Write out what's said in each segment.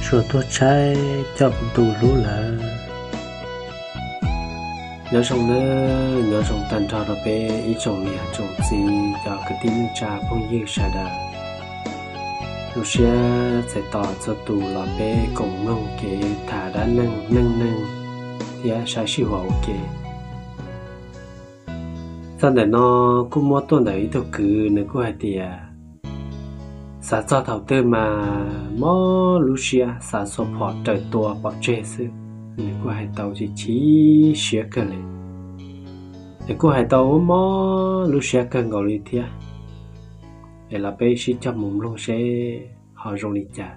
Suav tuaj tshaib coj kuv tus hlub lawm. Nyob zoo nawb, nyob zoo tag nrho rau peb ib tsoom niam tsoom txiv, cov kwv tij neej tsa phooj ywg sawv daws. Zoo siab txais tos txhua tus los peb koom mloog kev tham dab neeg neej neeg thiab saib sij hawm ua ke. Txog ntawm no kuj muab tuaj ntawm ib tug kwv, nws kuj hais tias xav txog thaum twg mas mob lub siab, xav xuas phom raws tua pov tseg xwb. Nws kuj hais tau tsis chim siab kawg li, es kuj hais tau mob lub siab kawg nkaus li thiab. Es los peb sib cog mus mloog seb ho zoo li cas.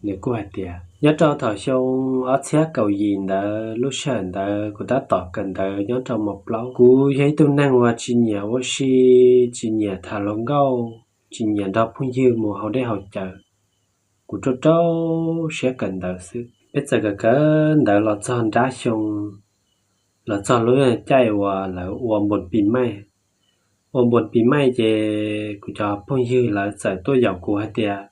Nws kuj hais tias nyob rau thaum xyoo ob txhiab kaum yim ntawd, lub sij hawm ntawd kuv tab tom kawm ntawv nyob rau mos plaub. Kuv yog ib tug neeg uas tsis nyiam ua si, tsis nyiam tham hluas nkauj, tsis nyiam nrog phooj ywg mus haus dej haus cawv. Kuv rau rau siab kawm ntawv xwb. Peb txawm kawm kawm ntawv los txog nrab xyoo, los txog lub caij uas lawv ua npus pis maij. Ua npus pis maij ces kuv cov phooj ywg lawv txawm tuaj yaum kuv hais tias,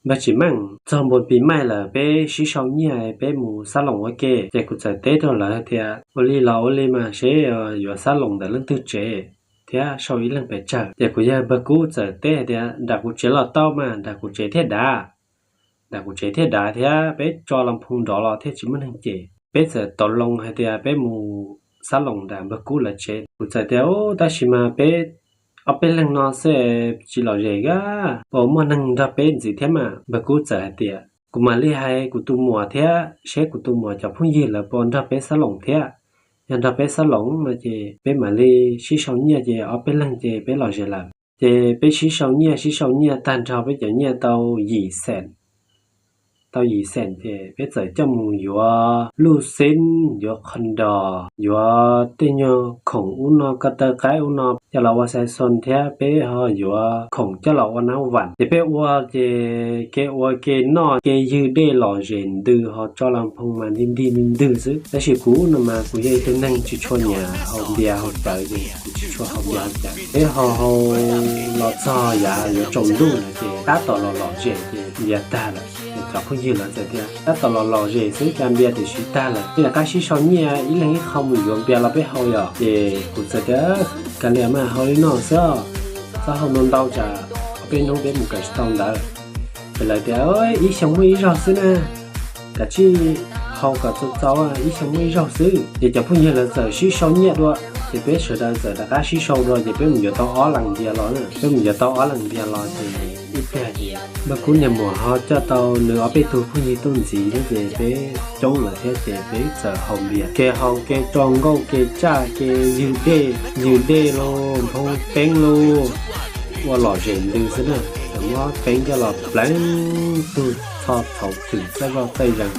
npawg Tsim Meej, txog npus pis maij lawm peb sib sau nyiaj peb mus xab loos ua ke. Ces kuv txawm teb rau lawv hais tias ua li los ua li mas, seb yuav xab loos ntawm leej twg tsev thiab sau ib leeg pes tsawg. Ces kuv yawg npawg Kub txawm teb hais tias nram kuv tsev los tau mas, nram kuv tsev thiaj dav, nram kuv tsev thiaj dav thiab peb tso las phoo nrov los thiaj tsis muaj neeg cem. Peb txawm tau loo hais tias peb mus xab loos nram npawg Kub lawv tsev. Kuv txawm tias tab sis mas peb ob peb leeg no xwb tsis lom zem a, puas muaj neeg nrog peb ntxiv thiab mas? Npawg Kub txawm hais tias kuv mam li hais kuv tus muam thiab seb kuv tus muam cov phooj ywg lawv puas nrog peb xab loos thiab. Yog nrog peb xab loos no ces peb mam li sib sau nyiaj ces ob peb leeg ces peb lom zem lawm. Ces peb sib sau nyiaj sib sau nyiaj tag nrho peb cov nyiaj tau yim xees, tau yim xees ces peb txawm coj mus yuav luj xib, yuav qhov nros, yuav tej nyuag khoom ub no, ko taw qaib ub no coj los ua xais xoo thiab peb ho yuav khoom coj los ua nab vam. Ces peb ua ces kev ua ke noj kev ywg dej lom zem ntws ho tso las phoo mas nti nti ntws xwb. Tab sis kuv no mas kuv yog ib tug neeg tsis tshua nyiam haus npias haus cawv ces kuv tsis tshua haus npias haus cawv. Peb haus haus los txog yav yuav tsaus ntuj lawm ces tab tom los lom zem ces npias tag lawm. Ces cov phooj ywg lawv txawm tias tab tom los lom zem xwb cas npias tiam sis tag lawm, peb rov qab sib sau nyiaj ib leeg ib qho mus yuav npias los peb haus yom. Ces kuv txawm tias kav liam mas haus li no xwb, txhob haus ntau ntau tsam ob peb hnub peb mus kawm tsis tau ntawv. Ces lawv tias ib xyoo muaj ib zaug xwb na, kav tsij haus kom txaus txaus, ib xyoo muaj ib zaug xwb. Ces cov phooj ywg lawv txawm sib sau nyiaj dua, ces peb sawv daws txawm rov qab sib sau dua ces peb mus yuav tau ob leeg npias los. Peb mus yuav tau ob leeg npias los ces ib pliag ces npawg Kub niag muam ho coj tau nws ob peb tug phooj ywg tuaj ntxiv thiab ces peb coob lawm thiab ces peb txawm haus npias, kev haus kev tso nkauj kev tsaj kev ywg dej, ywg dej lauj, nphoo peeb lauj, ua lom zem ntws xwb na. Txawm muab peeb coj los pleev tug txho txhaum twm txaj zoj txaj zees,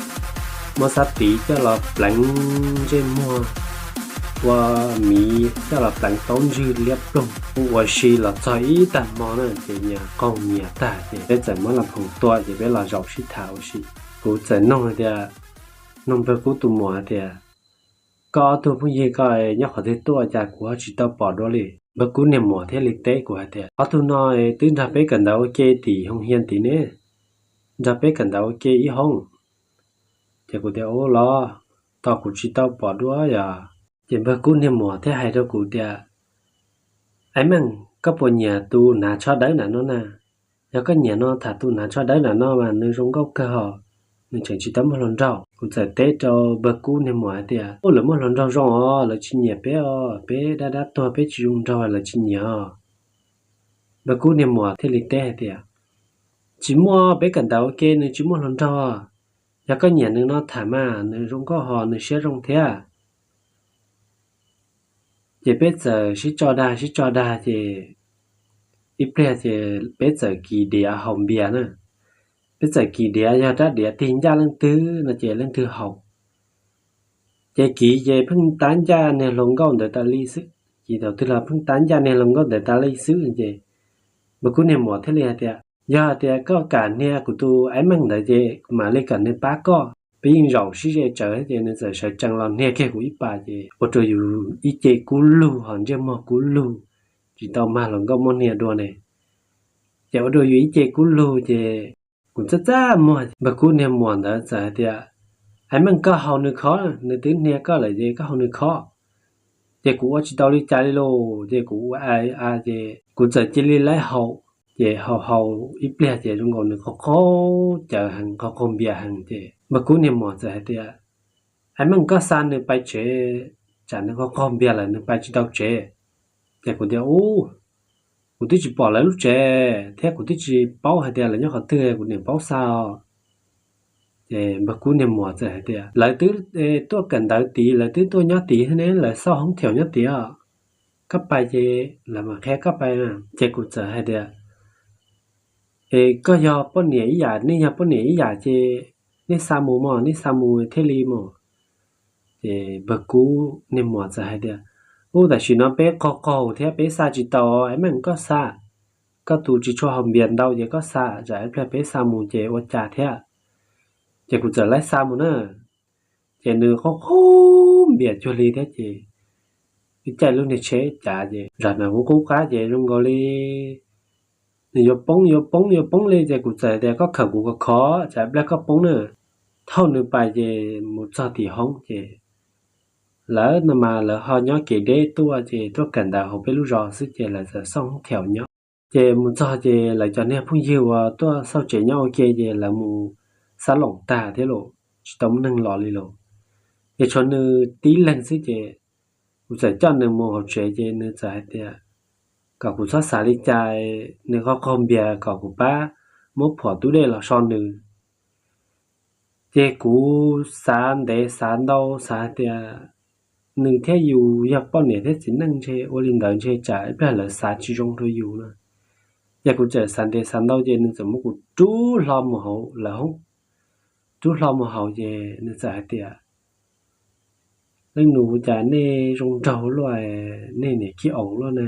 muab xab tiv coj los pleev ntsej muag, ua miv coj los pleev taub ntswg liab ploog. Ua ua si los txog ib tag hmo na ces nyias qaug nyias tag ces peb txawm muab las phoo tua ces peb los zaum sib tham ua si. Kuv txawm noog hais tias, noog npawg Kub tus muam hais tias, koj ob tug phooj ywg koj nyob qhov twg tuaj cas kuv ho tsis tau pom dua li? Npawg Kub niag muam thiaj li teb kuv hais tias ob tug no twb nrog peb kawm ntawv ua ke tim hoo hias tid ne, nrog peb kawm ntawv ua ke ib hoob. Ces kuv tias ua los tos kuv tsis tau pom dua yom. Ces npawg Kub niag muam thiaj hais rau kuv tias, Aib Meej, koj puas nyiam tus hnav tsho dawb nram no na? Yog koj nyiam no tham tus hnav tsho dawb nram no mas nws zoo nkauj kawg hos, nws tseem tsis tau muaj hluas nraug. Kuv txawm teb rau npawg Kub niag muam hais tias, Ub, lawv muaj hluas nraug zoo os, lawv tsis nyiam peb os, peb dab dab tuag peb tsis zoo nraug lawv tsis nyiam os. Npawg Kub niag muam thiaj li teb hais tias, Tsis muaj, peb kawm ntawv ua ke nws tsis muaj hluas nraug. Yog koj nyiam nws no tham mas nws zoo nkauj hos nws siab zoo thiab. Ces peb txawm sib tso dag sib tso dag ces ib pliag ces peb txawm kis diav haus npias na. Peb txawm kis diav, yog rab diav tig ncaj leej twg no ces leej twg haus. Ces kis ces pheej tab ncaj niag hluas nkauj ntawd tas li xwb. Kis thaum twg los pheej tab ncaj niag hluas nkauj ntawd tas li xwb ces npawg Kub niag muam thiaj li hais tias, Yog hais tias koj kam hnia kuv tus Aib Meej ntawd ces kuv mam li kom nws pab koj. Peb yeej zaum sib ze tsawv ces nws txawm sawv tsees los hnia kiag kuv ib pas ces ua rau yus ib ce kub lug hos ntsej muag kub lug, tsis tau mag hluas nkauj muab hnia dua ne. Ces ua rau yus ib ce kub lug ces Kuv txaj txaj muag, npawg Kub niag muam ntawd txawm hais tias, Ais Meej, koj haus nws khov, nws twb hnia koj lawm ces koj haus nws khov. Ces kuv ua tsis tau li cas li lauj, ces kuv ua a a ces kuv txawm cia li laib haus. Ces haus haus ib pliag ces zoo nkaus nws qaug qaug cawv heev, qaug qaug npias heev ces npawg Kub niag muam txawm hais tias, Ais Meej, koj xa nws pais tsev, tsam nws qaug qaug npias lawm nws pais tsis tau tsev. Ces kuv tias, Ub, kuv twb tsis pom lawv lub tsev thiab kuv twb tsis paub hais tias lawv nyob qhov twg, kuv niam paub xa os. Ces npawg Kub niag muam txawm hais tias, Lawv twb tuaj kawm ntawv tid, lawv twb tuaj nyob tid ne, lawv xauj hoob thiaum nyob tid os. Koj pais ces lawv mam qhia koj pais. Ces kuv txawm hais tias, Es koj yog poj niam ib yam, nej yog poj niam ib yam ces nej xa mus mog, nej xa mus thiaj li mus. Ces npawg Kub niag muam txawm hais tias, Ub, tam sim no peb qaug qaug thiab peb xa tsis tau, Ais Meej, koj xa. Koj tus tsis tshua haus npias ntau ces koj xa, tsam ib pliag peb xa mus ces ua cas thiab. Ces kuv txawm laib xa mus na. Ces nws qaug qaug npias cuag li thiab ces caij lub niag tsheb cav ces zam nas kuv qub qab ces zoo nkaus li nws yuav poob yuav poob yuav poob li ces kuv txawm tias, Koj khawm kuv khov khov, tsam ib pliag koj poob na. Thauj nws pais ces mus txog tim hoob ces lawv no mas lawv ho nyob kev deb tuaj ces tuaj kawm ntawv hauv peb lub zos xwb ces lawv txawm xauj hoob thiaum nyob. Ces mus txog ces lawv cov niag phooj ywg uas tuaj xauj tsev nyob ua ke ces lawv mus xab loom tag thiab los tsis tau muaj neeg los li los. Ces tshuav nws tib leeg xwb ces kuv txawm coj nws mus hauv tsev ces nws txawm hais tias kom kuv txhob xav li cas, nws qaug qaug npias kom kuv pab muab phom tub dej los so nws. Ces kuv xav ntev xav ntau xav hais tias nws thiab yus yog poj niam thiab txiv neej ntshe ua li ntawd ntshe tsam ib pliag lawv xav tsis zoo rau yus na. Ces kuv txawm xav ntev xav ntau ces nws txawm muab kuv rub hlo mus hauv lawv hoob, rub hlo mus hauv ces nws txawm hais tias, Leej nus, cas nej zoo nraug luaj, nej niam khib oos luaj na,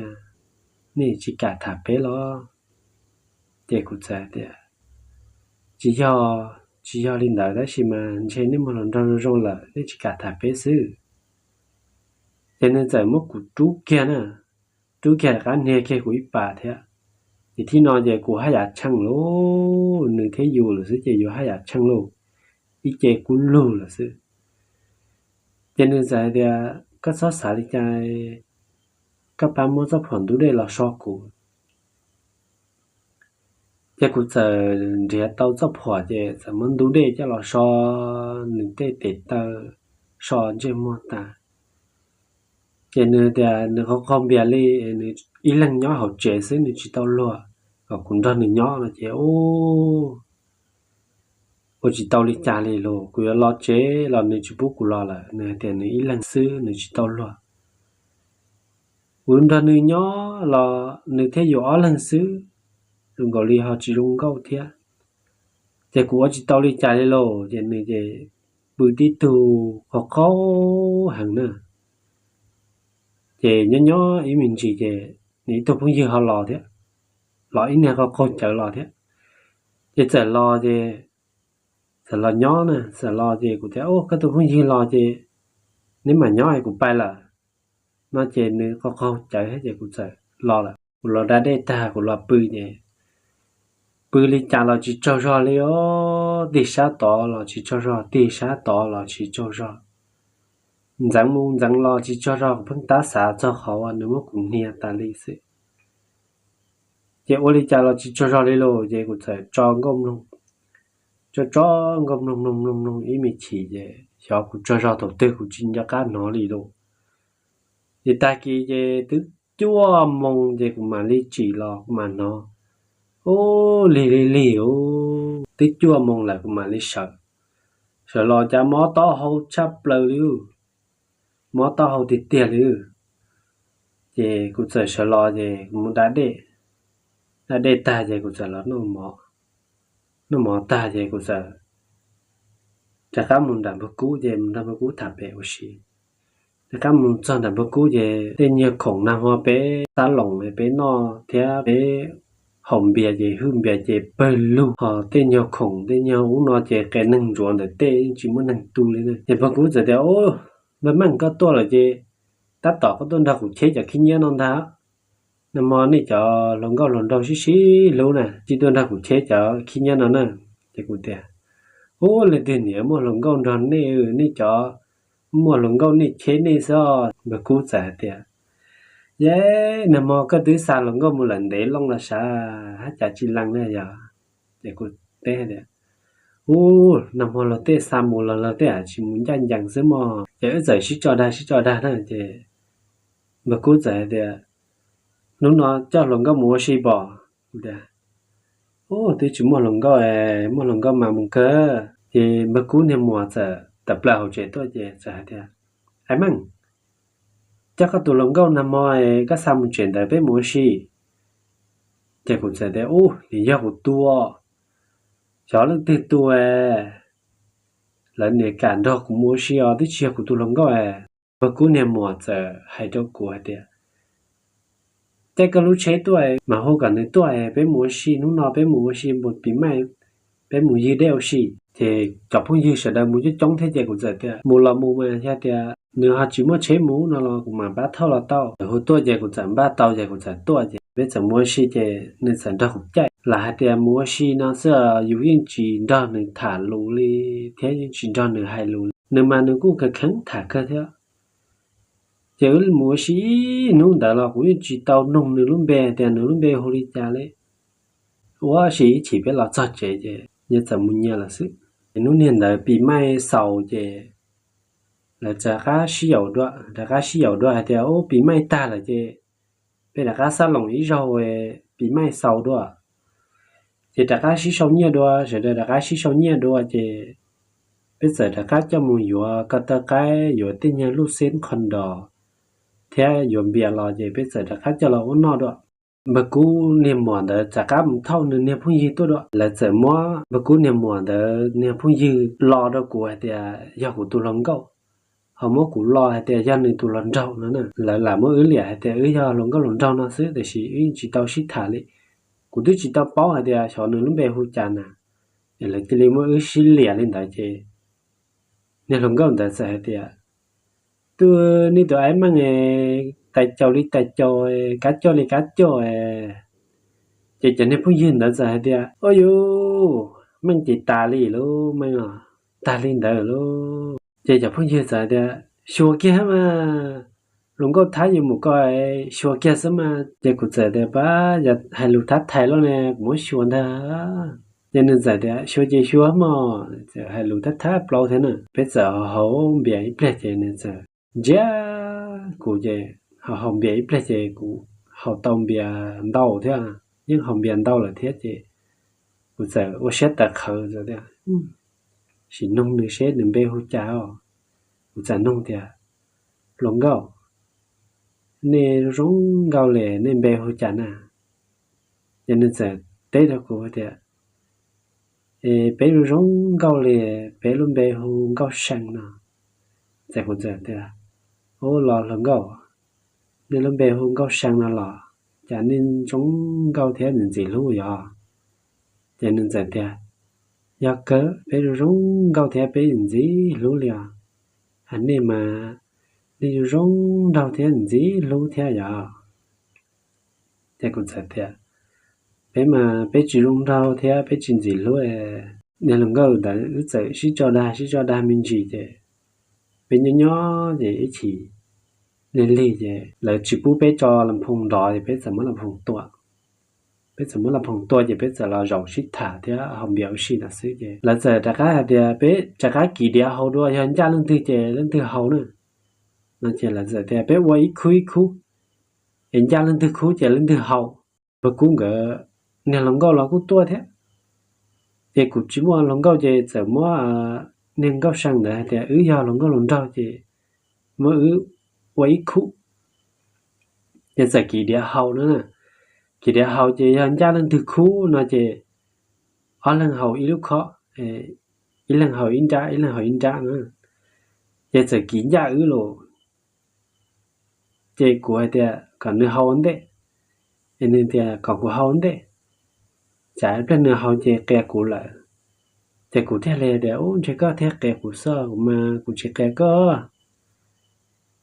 nej tsis kam tham peb los? Ces kuv txawm hais tias, Tsis yog, tsis yog li ntawd tab sis mas ntshe nej muaj hluas nraug zoo zoo lawm nej tsis kam tham peb xwb. Ces nws txawm muab kuv rub kiag na, rub kiag rov qab hnia kiag kuv ib pas thiab. Ces thib no ces kuv haj yam tsheej lauj, nws thiab yus lawm xwb ces yus haj yam tsheej lauj, ib ce kub lug lawm xwb. Ces nws txawm hais tias, Koj txhob xav li cas, koj pab muab txoj phuam ntub dej los so kuv. Ces kuv txawm nrhiav tau txoj phuam ces txawm muab ntub dej coj los so nws tej tes taw, so ntsej muag tas. Ces nws tias nws qaug qaug npias li, nws ib leeg nyob hauv tsev xwb nws tsis tau luag, kom kuv nrog nws nyob no ces ua tsis tau li cas li los, kuv yuav los tsev los nws tsis pub kuv los lawm, nws hais tias nws ib leeg xwb nws tsis tau luag. Kuv nrog nws nyob los nws thiab yus ob leeg xwb, zoo nkaus li ho tsis zoo nkauj thiab. Ces kuv ua tsis tau li cas li lauj, ces nws ces pw tib tug qaug qaug heev na. Ces nyob nyob ib me ntsis ces nws ib tug phooj ywg ho los thiab, los ib niag qaug qaug cawv los thiab. Ces txawm los ces txawm los nyob na, txawm los ces kuv tias, Koj tus phooj ywg los ces neb mam nyob es kuv pais lawm, no ces nws qaug qaug cawv thiab ces kuv txawm los lawm. Kuv los da dej tag kuv los pw ces pw li cas los tsis tsaug zog li os, tig sab tod los tsis tsaug zog, tig sab tod los tsis tsaug zog, ntxeev mus ntxeev los tsis tsaug zog, kuv pheej tab xav txog qhov uas nws muab kuv hnia tas li xwb. Ces ua li cas los tsis tsaug zog li lauj, ces kuv txawm tso nkauj mloog, tso tso nkauj mloog mloog mloog mloog ib me chim ces xyov kuv tsaug zog thaum twg kuv tsis nco qab hnov li lauj. Ces tag kis ces twb cuaj moo ces kuv mam li tsim los kuv mam hnov, ub, lig lig lig, ub, twb cuaj moo lawm kuv mam li sawv. Sawv los cas mob taub hau tshaj plaws li, mob taub hau tiag tiag li. Ces kuv txawm sawv los ces kuv mus da dej, da dej tag ces kuv txawm los noj mov, noj mov tag ces kuv txawm rov qab mus nram npawg Kub ces mus nrog npawg Kub tham pem ua si. Rov qab mus txog nram npawg Kub ces tej nyuag khoom nag hmo peb xab loos peb noj thiab peb haus npias ces hwj npias ces pawg lug, ho tej nyuag khoom tej nyuag ub no ces qias neeg ntsuav ntawm tej yeej tsis muaj neeg tu li na. Ces npawg Kub txawm tias, Npawg Meej, koj tuaj lawm ces tab tom koj tuaj nrog kuv cheb cov khib nyiab no ntag. Nag hmo nej cov hluas nkauj hluas nraug sib sib hlub na, cia tuaj nrog kuv cheb cov khib nyiab no na. Ces kuv tias, Ub, leej twg niam muaj hluas nkauj nrog nej, nej cov muaj hluas nkauj nej cheb nej xwb. Npawg Kub txawm hais tias, Yej, nag hmo koj twb xa hluas nkauj mus lawm ntev loo los sav, haj cas tsis lees na yog? Ces kuv teb tias, Ub, nag hmo luag tej xa mus los luag tej hais tsis mus ncaj ncees xwb mog, ces wb txawm sib tso dag sib tso dag na. Ces npawg Kub txawm hais tias, Hnub no coj hluas nkauj mus ua si pom? Kuv tias, Ub, twb tsis muaj hluas nkauj, muaj hluas nkauj mas mus kawg. Ces npawg Kub niag muam txawm tawm plaws hauv tsev tuaj ces txawm hais tias, Aib Meej, coj koj tus hluas nkauj nag hmo koj xa mus tsev ntawd peb mus ua si. Ces kuv txawm tias, Ub, nws yog kuv tus, xyov leej twg tus, lawv niam kam nrog kuv mus ua si os, twb tsis yog kuv tus hluas nkauj. Npawg Kub niag muam txawm hais rau kuv hais tias, Caij koj lub tsheb tuaj, mam hu kom nws tuaj peb mus ua si, hnub no peb mus ua si mus pis maij, peb mus ywg dej ua si. Ces cov phooj ywg sawv daws mus coob coob thiab ces kuv txawm tias, Mus los mus mas, yog tias nws ho tsis muaj tsheb mus no los kuv mam npaj thauj los tau. Hu tuaj ces kuv txawm npaj tau ces kuv txawm tuaj ces peb txawm mus ua si ces nws txawm nrog kuv caij. Lam hais tias mus ua si no xwb, yus yeej tsis nrog nws tham lus li thiab yeej tsis nrog nws hais lus li. Nws mas nws kuj kheev kheev tham kawg thiab. Ces wb mus ua si ib hnub ntawd los kuv yeej tsis tau noog nws lub npe tias nws lub npe hu li cas li. Ua si ib chim peb los txog tsev ces nyias txawm mus nyias lawm xwb. Ces hnub niag ntawd pis maij xaus ces lawv txawm rov qab sib yaum dua, rov qab sib yaum dua hais tias, Ub, pis maij tag lawm ces peb rov qab xab loos ib zaug pis maij xaus dua. Ces rov qab sib sau nyiaj dua, sawv daws rov qab sib sau nyiaj dua ces peb txawm rov qab coj mus yuav ko taw qaib, yuav tej nyuag luj xeb qhov nrov thiab yuav npias los ces peb txawm rov qab coj los ua noj dua. Npawg Kub niag muam ntawd txawm rov qab mus thauj nws niag phooj ywg tuaj dua. Lawv txawm muab npawg Kub niag muam ntawd niag phooj ywg lo rau kuv hais tias yog kuv tus hluas nkauj, ho muab kuv lo hais tias yog nws tus hluas nraug no na. Lawv lam muab wb liam hais tias wb yog hluas nkauj hluas nraug no xwb, tiam sis wb yeej tsis tau sib tham li. Kuv twb tsis tau paub hais tias xyov nws lub npe hu cas na, es lawv cia li muab wb sib liam li ntawd ces niag hluas nkauj ntawd txawm hais tias, Twb nej tus Aib Meej tais caus li tais caus, kab coj li kab coj. Ces cov niag phooj ywg ntawd txawm hais tias, Ua yuv, Meej ces tas li lauj, Meej os, tag li ntawd lauj. Ces cov phooj ywg txawm hais tias, Xyuas kiag mas, hluas nkauj thab yuav mus ko, xyuas kiag xwb mas. Ces kuv txawm tias, Pab, yog hais lus thab thais loj ne, kuv muab xyuas ntag. Ces nws txawm tias, Xyuas ces xyuas mog. Txawm hais lus thab thab plaub thiab na. Peb txawm haus npias ib pliag ces nws txawm ntsia kuv ces haus haus npias ib pliag ces kuv haus tau npias ntau thiab, yeej haus npias ntau lawm thiab ces kuv txawm ua siab tawv qhawv tias, Sim noog nws seb nws npe hu cas os. Kuv txawm noog tias, Hluas nkauj, nej zoo nkauj li, nej npe hu cas na? Ces nws txawm teb rau kuv tias, Peb zoo zoo nkauj li, peb lub npe hu Nkauj See no. Ces kuv txawm tias, Ub, los hluas nkauj, nej lub npe hu Nkauj See no los cas nej zoo nkauj thiab ntxim ntxim hlub yog? Ces nws txawm tias, Yog kawg, peb zoo zoo nkauj thiab peb ntxim hlub li os. Hais nej mas nej zoo zoo nraug thiab ntxim hlub thiab yog? Ces kuv txawm tias, Peb mas peb tsis zoo nraug thiab peb tsis ntxim hlub. Niag hluas nkauj ntawd wb txawm sib tso dag sib tso dag me ntsis ces peb nyob nyob ces ib chim lig lig ces lawv tsis pub peb tso las phoos nrov ces peb txawm muab las phoos tua. Peb txawm muab las phoos tua ces peb txawm los zaum sib tham thiab haus npias ua si ntawd xwb ces lawv txawm rov qab hais tias peb rov qab kiv diav haus dua, yog ncaj leej twg ces leej twg haus na. No ces lawv txawm tias peb ua ib khub ib khub, es ncaj leej twg khub ces leej twg haus. Npawg Kub nkawd niag hluas nkauj los kuj tuaj thiab. Ces kuv tsis muaj hluas nkauj ces txawm muab niag Nkauj See ntawd hais tias wb yog hluas nkauj hluas nraug ces muab wb ua ib khub. Ces txawm kiv diav haus no na. Kiv diav haus ces yog ncaj leej twg khub no ces ob leeg haus ib lub khob, ib leeg haus ib nrab, ib leeg haus ib nrab no. Ces txawm kiv ncaj wb los. Ces kuv hais tias kom nws haus ua ntej, es nws tias kom kuv haus ua ntej, tsam ib pliag nws haus ces qias kuv lawm. Ces kuv thiaj li tias, Ub, ntshe koj thiaj qias kuv xwb, kuv mas kuv tsis qias koj,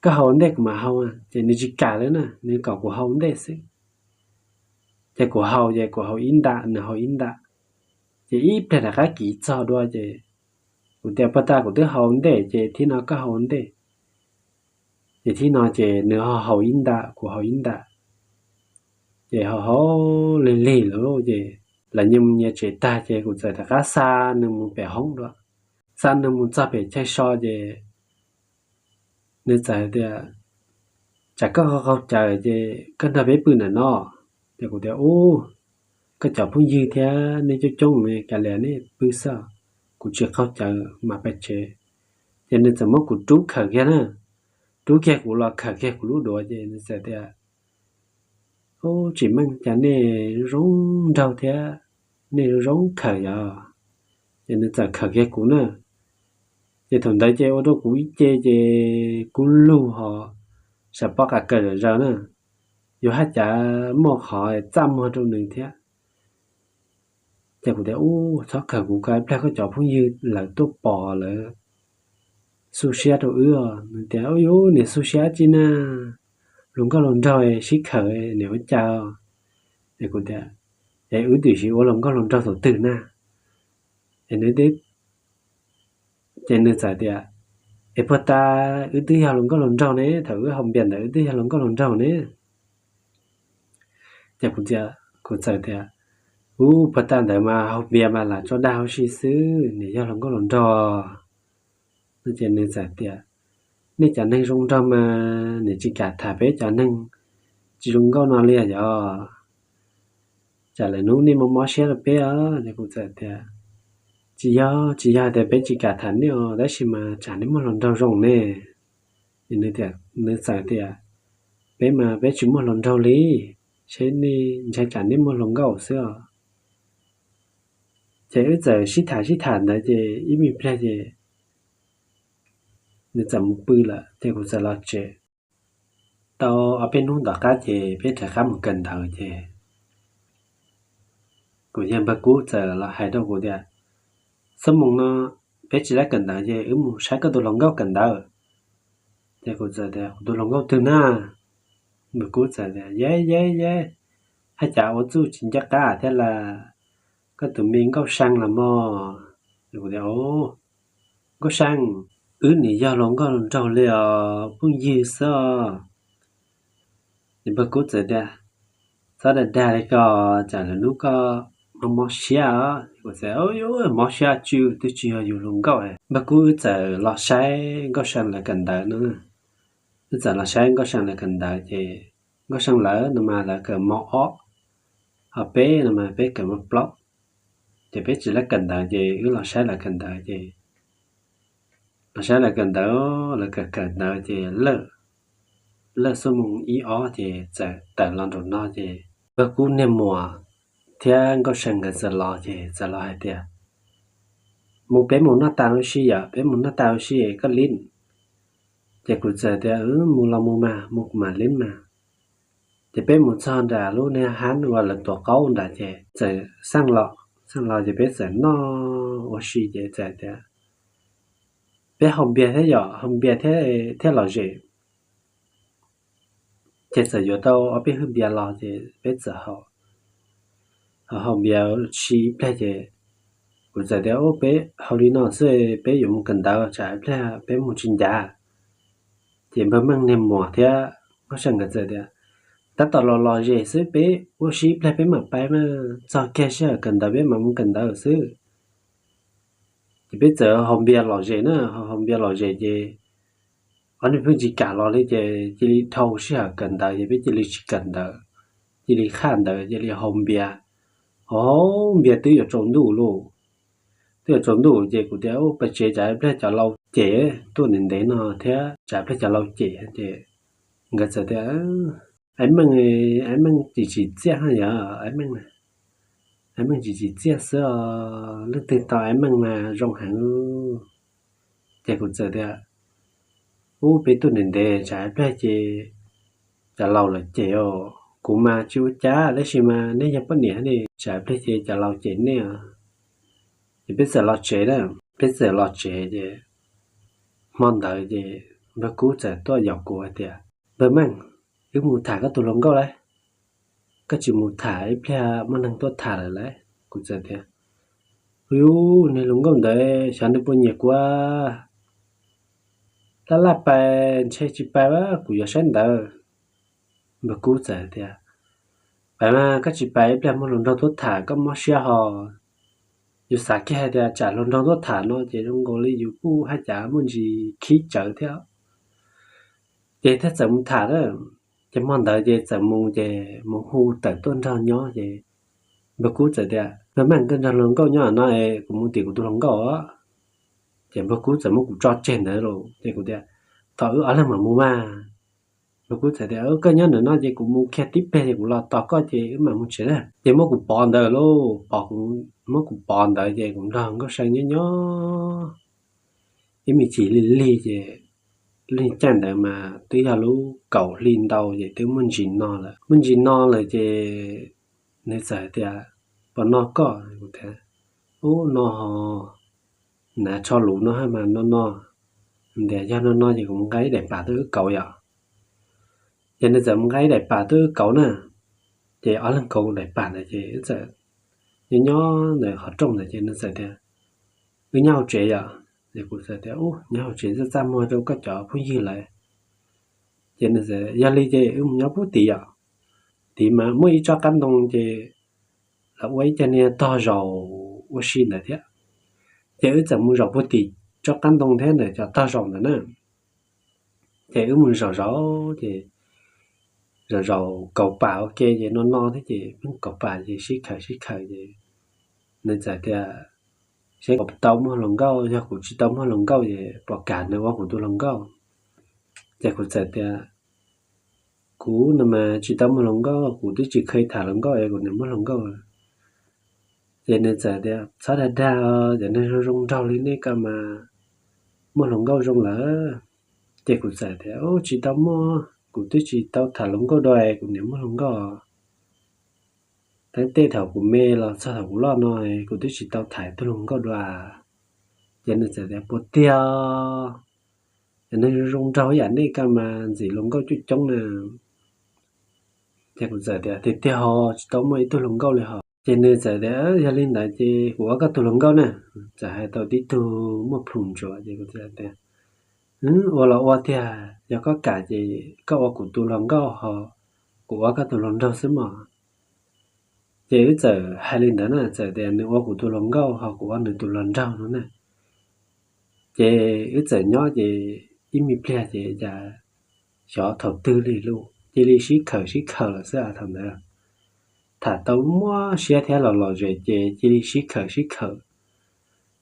koj haus ua ntej kuv mam haus. Ces nws tsis kam li na, nws kom kuv haus ua ntej xwb. Ces kuv haus, ces kuv haus ib nta, nws haus ib nta. Ces ib pliag rov qab kiv txog dua ces kuv tias, Puag ta kuv twb haus ntej ces thib no koj haus ntej. Ces thib no ces nws ho haus ib nta, kuv haus ib nta. Ces haus haus lig lig lawm ces lawv nyias mus nyias tsev tag ces kuv txawm rov qab xa nws mus pem hoob dua. Xa nws mus txog pem chaw so ces nws txawm tias, Tsam koj qaug cawv ces koj nrog peb pw ntawm no. Ces kuv tias, Ub, koj cov phooj ywg thiab nej coob coob, kav liam nej pw xwb, kuv tsis qaug cawv mam pais tsev. Ces nws txawm muab kuv rub khawm kiag na, rub kiag kuv los khawm kiag kuv lub duav ces nws txawm tias, Ub, tsis meej, cas nej zoo nraug thiab, nej zoo khawm yog. Ces nws txawm khawm kiag kuv na. Ces thaum ntawd ces ua rau kuv ib ce ces kub lug ho, sam pob qa kaws zom zaws na, yuav haj cav muaj qhov txaj muag rau nws thiab. Ces kuv tias, Ub, txhob khawm kuv, ib pliag koj cov phooj ywg lawv tuaj pom lawv xu siab rau wb os. Nws tias, Ub, yus niam xu siab tsi na, hluas nkauj hluas nraug sib khawm niam ua cas? Es kuv tias, Es wb twb tsis ua hluas nkauj hluas nraug thaum twg na? Es nws, ces nws txawm tias, Es puag ta wb twb yog hluas nkauj hluas nraug ne, thaum wb haus npias ntawd wb twb yog hluas nkauj hluas nraug ne. Ces kuv tias, kuv txawm tias, Ub, puag ta ntawd mas haus npias mas lam tso dag huv si xwb, nim yog hluas nkauj hluas nraug. Ces nws txawm tias, Nej cov neeg zoo nraug mas nim tsis kam tham peb cov neeg tsis zoo nkauj no li yog? Tsam lwm hnub nej mob mob siab rau peb os. Ces kuv txawm tias, Tsis yog, tsis yog tias peb tsis kam tham nej os, tab sis mas tsam nej muaj hluas nraug zoo ne. Nws txawm tias, Peb mas peb tsis muaj hluas nraug li, seb nej ntshai tsam nej muaj hluas nkauj xwb os. Ces wb txawm sib tham sib tham ntawd ces ib me pliag ces nws txawm mus pw lawm ces kuv txawm los tsev. Tau ob peb hnub tom qab ces peb rov qab mus kawm ntawv ces kuv yawg npawg Kub txawm los hais rau kuv tias, Xuab moos no peb tsis laib kawm ntawv ces wb mus saib koj tus hluas nkauj kawm ntawv. Ces kuv txawm tias, Kuv tus hluas nkauj twg na? Npawg Kub txawm tias, Yeb yeb yeb, haj cav ua txuj tsis nco qab thiab las, koj tus me Nkauj See los mog. Kuv tias, Nkauj See, wb nim yog hluas nkauj hluas nraug li os, phooj ywg xwb os. Ces npawg Kub txawm tias, Txhob dag dag li ko, tsam lwm hnub koj mob mob siab os. Kuv txawm, Mob siab tsw, twb tsis yog yus hluas nkauj. Npawg Kub wb txawm los saib Nkauj See lawv kawm ntawv no. Wb txawm los saib Nkauj See lawv kawm ntawv ces Nkauj See lawv no mas lawv kawm mos ob, ho peb no mas peb kawm mos plaub. Ces peb tsis laib kawm ntawv ces wb los saib lawv kawm ntawv ces los saib lawv kawm ntawv, lawv kawm kawm ntawv ces lawj, lawj xuab moos ib ob ces txawm tawm los nraum no ces Npawg Kub niag muam thiab Nkauj See nkawd txawm los ces txawm los hais tias, Mus, peb mus noj tas ua si yom, peb mus noj tas ua si koj li. Ces kuv txawm tias, Mus los mus mas, mus kuv mam li mas. Ces peb mus txog nram lub niag hab uas lawv tuav qaub nrad ces txawm xaj los, xaj los ces peb txawm noj ua si ces txawm tias, Peb haus npias thiab yom, haus npias thiab, thiab lom zem. Ces txawm yuav tau ob peb hwj npias los ces peb txawm haus, haus npias si ib pliag ces kuv txawm tias, Peb haus li no xwb, peb yuav mus kawm ntawv, tsam ib pliag peb mus tsis ncav. Ces npawg Meej niag muam thiab Nkauj See nkawd txawm tias, Tab tom los lom zem xwb, peb ua si ib pliag peb mam pais mas, txog kiag sij hawm kawm ntawv peb mam mus kawm ntawv xwb. Ces peb txawm haus npias lom zem na, haus npias lom zem ces ob niag pheej tsis kam los li ces cia li dhau sij hawm kawm ntawv ces peb cia li tsis kawm ntawv, cia li qhaj ntawv, cia li haus npias. Haus npias twb yuav tsaus ntuj lauj, twb yuav tsaus ntuj ces kuv tias, Pais tsev, tsam ib pliag cov laus cem, tuaj ntev ntev no thiab tsam ib pliag cov laus cem. Ces nkawd txawm tias, Aib Meej, Aib Meej tsis tsim txiaj haj yam, Aib Meej, Aib Meej tsis tsim txiaj xwb os, leej twg tau Aib Meej mas zoo heev. Ces kuv txawm tias, Ub, peb tuaj ntev ntev, tsam ib pliag ces cov laus lawv cem os. Kuv mas tsis ua cas, tab sis mas nej yog poj niam ne, tsam ib pliag ces cov laus cem nej os. Ces peb txawm los tsev na, peb txawm los tsev ces hmo ntawd ces npawg Kub txawm tuaj yaum kuv hais tias, Npawg Meej, wb mus tham koj tus hluas nkauj lauj, koj tsis mus tham ib pliag muaj neeg tuaj tham lawm lauj. Kuv txawm tias, Yus, niag hluas nkauj ntawd xyov nws puas nyiam kuv. Laj laj pais ntshe tsis pais, kuv yuav saib ntawd. Npawg Kub txawm tias, Pais mas, koj tsis pais ib pliag muaj hluas nraug tuaj tham koj mob siab ho. Yus xav kiag hais tias tsam hluas nraug tuaj tham no ces zoo nkaus li yus kuj haj yam muaj ntsis khib tsawv thiab. Ces thiaj txawm mus tham na. Ces hmo ntawd ces txawm mus ces mus hu Tawm tuaj nrog nyob ces Npawg Kub txawm tias, Npawg Meej, koj nrog hluas nkauj nyob no es kuv mus tim kuv tus hluas nkauj os. Ces Npawg Kub txawm muab kuv tso tseg ntawd los ces kuv tias, Thaum wb ob leeg mam mus mas. Npawg Kub txawm tias, Koj nyob ntawm no ces kuv mus kiag tib pliag ces kuv los tos koj ces wb mam mus tsev na. Ces muab kuv pov ntawd lauj, pov kuv, muab kuv pov ntawd ces kuv nrog Nkauj See nyob nyob ib me chim lig lig ces lub caij ntawd mas twb yog lub kaum hli ntau ces twb muaj ntsis no lawm. Muaj ntsis no lawm ces nws txawm tias, Puas no koj? Kuv tias, Ub, no ho, hnav tsho lus no mas no no. Tias, Yog no no ces kuv mus nqa ib daim pam tuaj wb kauv yom. Ces nws txawm mus nqa ib daim pam tuaj wb kauv na. Ces ob leeg kauv daim pam ntawd ces wb txawm nyob nyob ntawm qhov rooj ntawd ces nws txawm tias, Wb nyob hauv tsev yom? Ces kuv txawm tias, Ub, nyob hauv tsev txaj txaj muag rau koj cov phooj ywg lawm. Ces nws txawm, Yog li ces wb mus nyob pub tid yom. Tid mas muaj ib tsob qab ntoo ces lawv ua ib co niag tog zaus ua si ntawd thiab. Ces wb txawm mus zaum pub tim tsob qab ntoo thiab ntawm cov tog zaus ntawd na. Ces wb mus zaum zaum ces zaum zaum kauv pam ua ke ces no no thiab ces pheej kauv pam ces sib khaws sib khaws ces nws txawm tias, Seb kuv tau muaj hluas nkauj, yog kuv tsis tau muaj hluas nkauj ces puas kam nws ua kuv tus hluas nkauj? Ces kuv txawm tias, Kuv no mas tsis tau muaj hluas nkauj, kuv twb tsis kheev tham hluas nkauj es kuv niam muaj hluas nkauj. Ces nws txawm tias, Txhob dag dag, cov neeg zoo zoo nraug li nej ko mas muaj hluas nkauj zoo lawm. Ces kuv txawm tias, Ub, tsis tau muaj, kuv twb tsis tau tham hluas nkauj dua es kuv niam muaj hluas nkauj. Teeb tej thaum kuv me los txog thaum kuv loj no kuv twb tsis tau tham tus hluas nkauj dua. Ces nws txawm tias, Puas tiag? Cov neeg zoo zoo nraug yam nej ko mas ntxim hluas nkauj coob coob na. Ces kuv txawm tias, Tiag tiag ho, tsis tau muaj ib tug hluas nkauj li ho. Ces nws txawm tias, Yog li ntawd ces kuv ua koj tus hluas nkauj na. Txawm hais tau tib tug muaj plhus ntsuav ces kuv txawm tias, Ua los ua tiag, yog koj kam ces koj ua kuv tus hluas nkauj ho kuv ua koj tus hluas nraug xwb mog. Ces wb txawm hais li ntawd na, txawm tias nws ua kuv tus hluas nkauj ho kuv ua nws tus hluas nraug no na. Ces wb txawm nyob ces ib me pliag ces cas xyov thaum twg li lawm cia li sib khaws sib khaws lawm xwb thaum ntawd. Tham tau muaj siab thiab los lom zem ces cia li sib khaws sib khaws.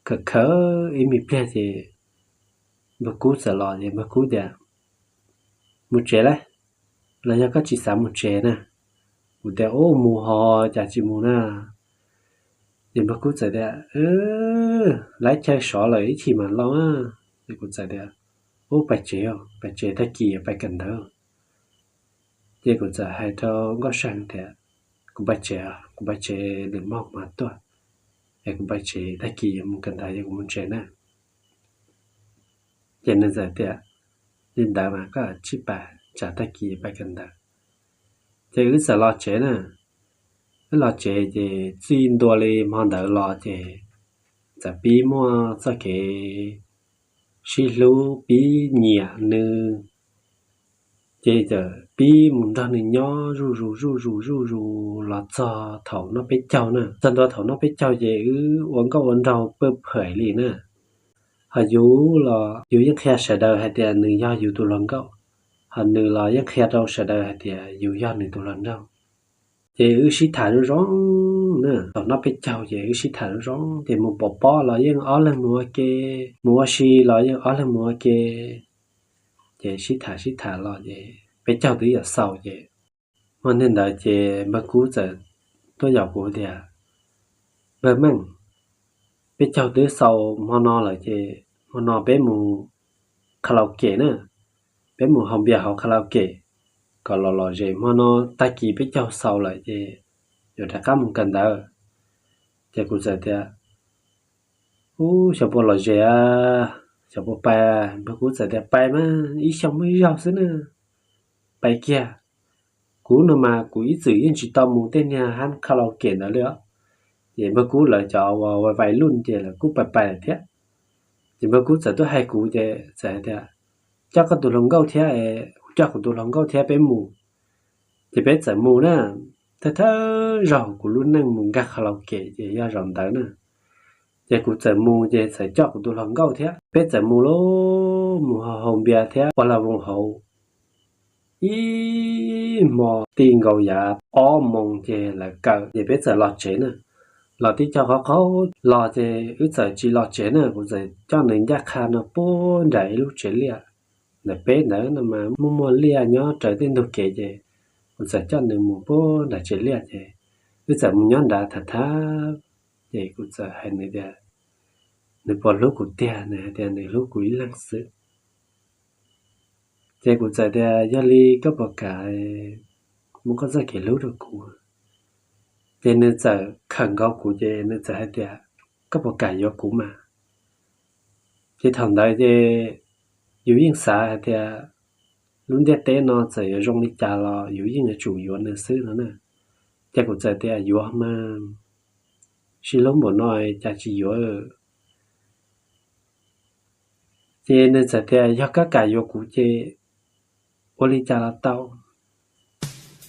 Khaws khaws ib me pliag ces npawg Kub txawm los ces npawg Kub tias, Mus tsev lauj, los yog koj tsis xav mus tsev na? Kuv tias, Ub, mus ho, cas tsis mus na? Ces npawg Kub txawm tias, Lawv chaw sov lawm ib chim mam los. Ces kuv txawm tias, Ub, pais tsev, pais tsev, tag kis pais kawm ntawv. Ces kuv txawm hais rau Nkauj See tias, Kuv pais tsev, kuv pais tsev, lwm hmo kuv mam tuaj. Es kuv pais tsev, tag kis mus kawm ntawv ces kuv mus tsev na. Ces nws txawm tias, Li ntawd mas koj tsij pais, tsam tag kis pais kawm ntawv. Ces wb txawm los tsev na. Wb los tsev ces txij ntua li hmo ntawd los ces txawm pib muaj txoj kev sib hlub, pib nyiam nws. Ces txawm pib mus nrog nws nyob zuj zus zuj zus zuj zus los txog thaum noj peb caug na. Txog ntua thaum noj peb caug ces wb ua nkauj ua nraug pawg phem li na. Ho yus los yus yeej qhia sawv daws hais tias nws yog yus tus hluas nkauj, ho nws los yeej qhia rau sawv daws hais tias yus yog nws tus hluas nraug. Ces wb sib tham zoo zoo na, thaum noj peb caug ces wb sib tham zoo zoo, ces mus pov pob los yeej ob leeg mus ua ke, mus ua si los yeej ob leeg mus ua ke. Ces sib tham sib tham los ces peb caug twb yuav xaus ces, hmo ntawd ces npawg Kub txawm tuaj yaum kuv tias, Npawg Meej, peb caug twb xaus hmo no lawm ces hmo no peb mus karaoke na, peb mus haus npias hauv karaoke kom los lom zem, hmo no tag kis peb caug xaus lawm ces yuav rov qab mus kawm ntawv. Ces kuv txawm tias, Ub, xyov puas lom zem, xyov puas pais. Npawg Kub txawm tias, Pais mas, ib xyoos muaj ib zaug xwb na, pais kiag. Kuv no mas kuv ib txwm yeej tsis tau mus tej niag hab karaoke ntawd li os. Ces Npawg Kub lawv cov uas vais vais luj ces lawv kuj pais pais lawm thiab. Ces Npawg Kub txawm tuaj hais kuv ces txawm hais tias, coj koj tus hluas nkauj thiab, coj kuv tus hluas nkauj thiab peb mus. Ces peb txawm mus na, thawj thawj zaug kuv lub neej mus nkag kha laus kev ces yog zaum ntawd na. Ces kuv txawm mus ces txawm coj kuv tus hluas nkauj thiab peb txawm mus lauj, mus haus npias thiab ua lag voos hauv ib hmo ti nkaus yav ob moos ces lawv kaw ces peb txawm los tsev na. Los tib co qhov qhov los ces wb txawm tsis los tsev na, kuv txawm coj nws ncaj qha no puag nram ib lub tsev liaj. Ntawm peb ntawd no mas muaj muaj liaj nyob raws tej ntug kev ces kuv txawm coj nws mus puag nram tsev liaj ces wb txawm mus nyob nrad tham tham. Ces kuv txawm hais nws tias nws puas hlub kuv tiag, nws hais tias nws hlub kuv ib leeg xwb. Ces kuv txawm tias yog li koj puas kam muab koj txoj kev hlub rau kuv? Ces nws txawm khawm nkaus kuv ces nws txawm hais tias koj puas kam yuav kuv mas? Ces thaum ntawd ces yus yeej xav hais tias lub ntiaj teb no txawm yuav zoo li cas los yus yeej yuav tsum yuav nws xwb no na. Ces kuv txawm tias yuav mas, sib hlub npaum no cas tsis yuav. Ces nws txawm tias yog koj kam yuav kuv ces ua li cas los tau.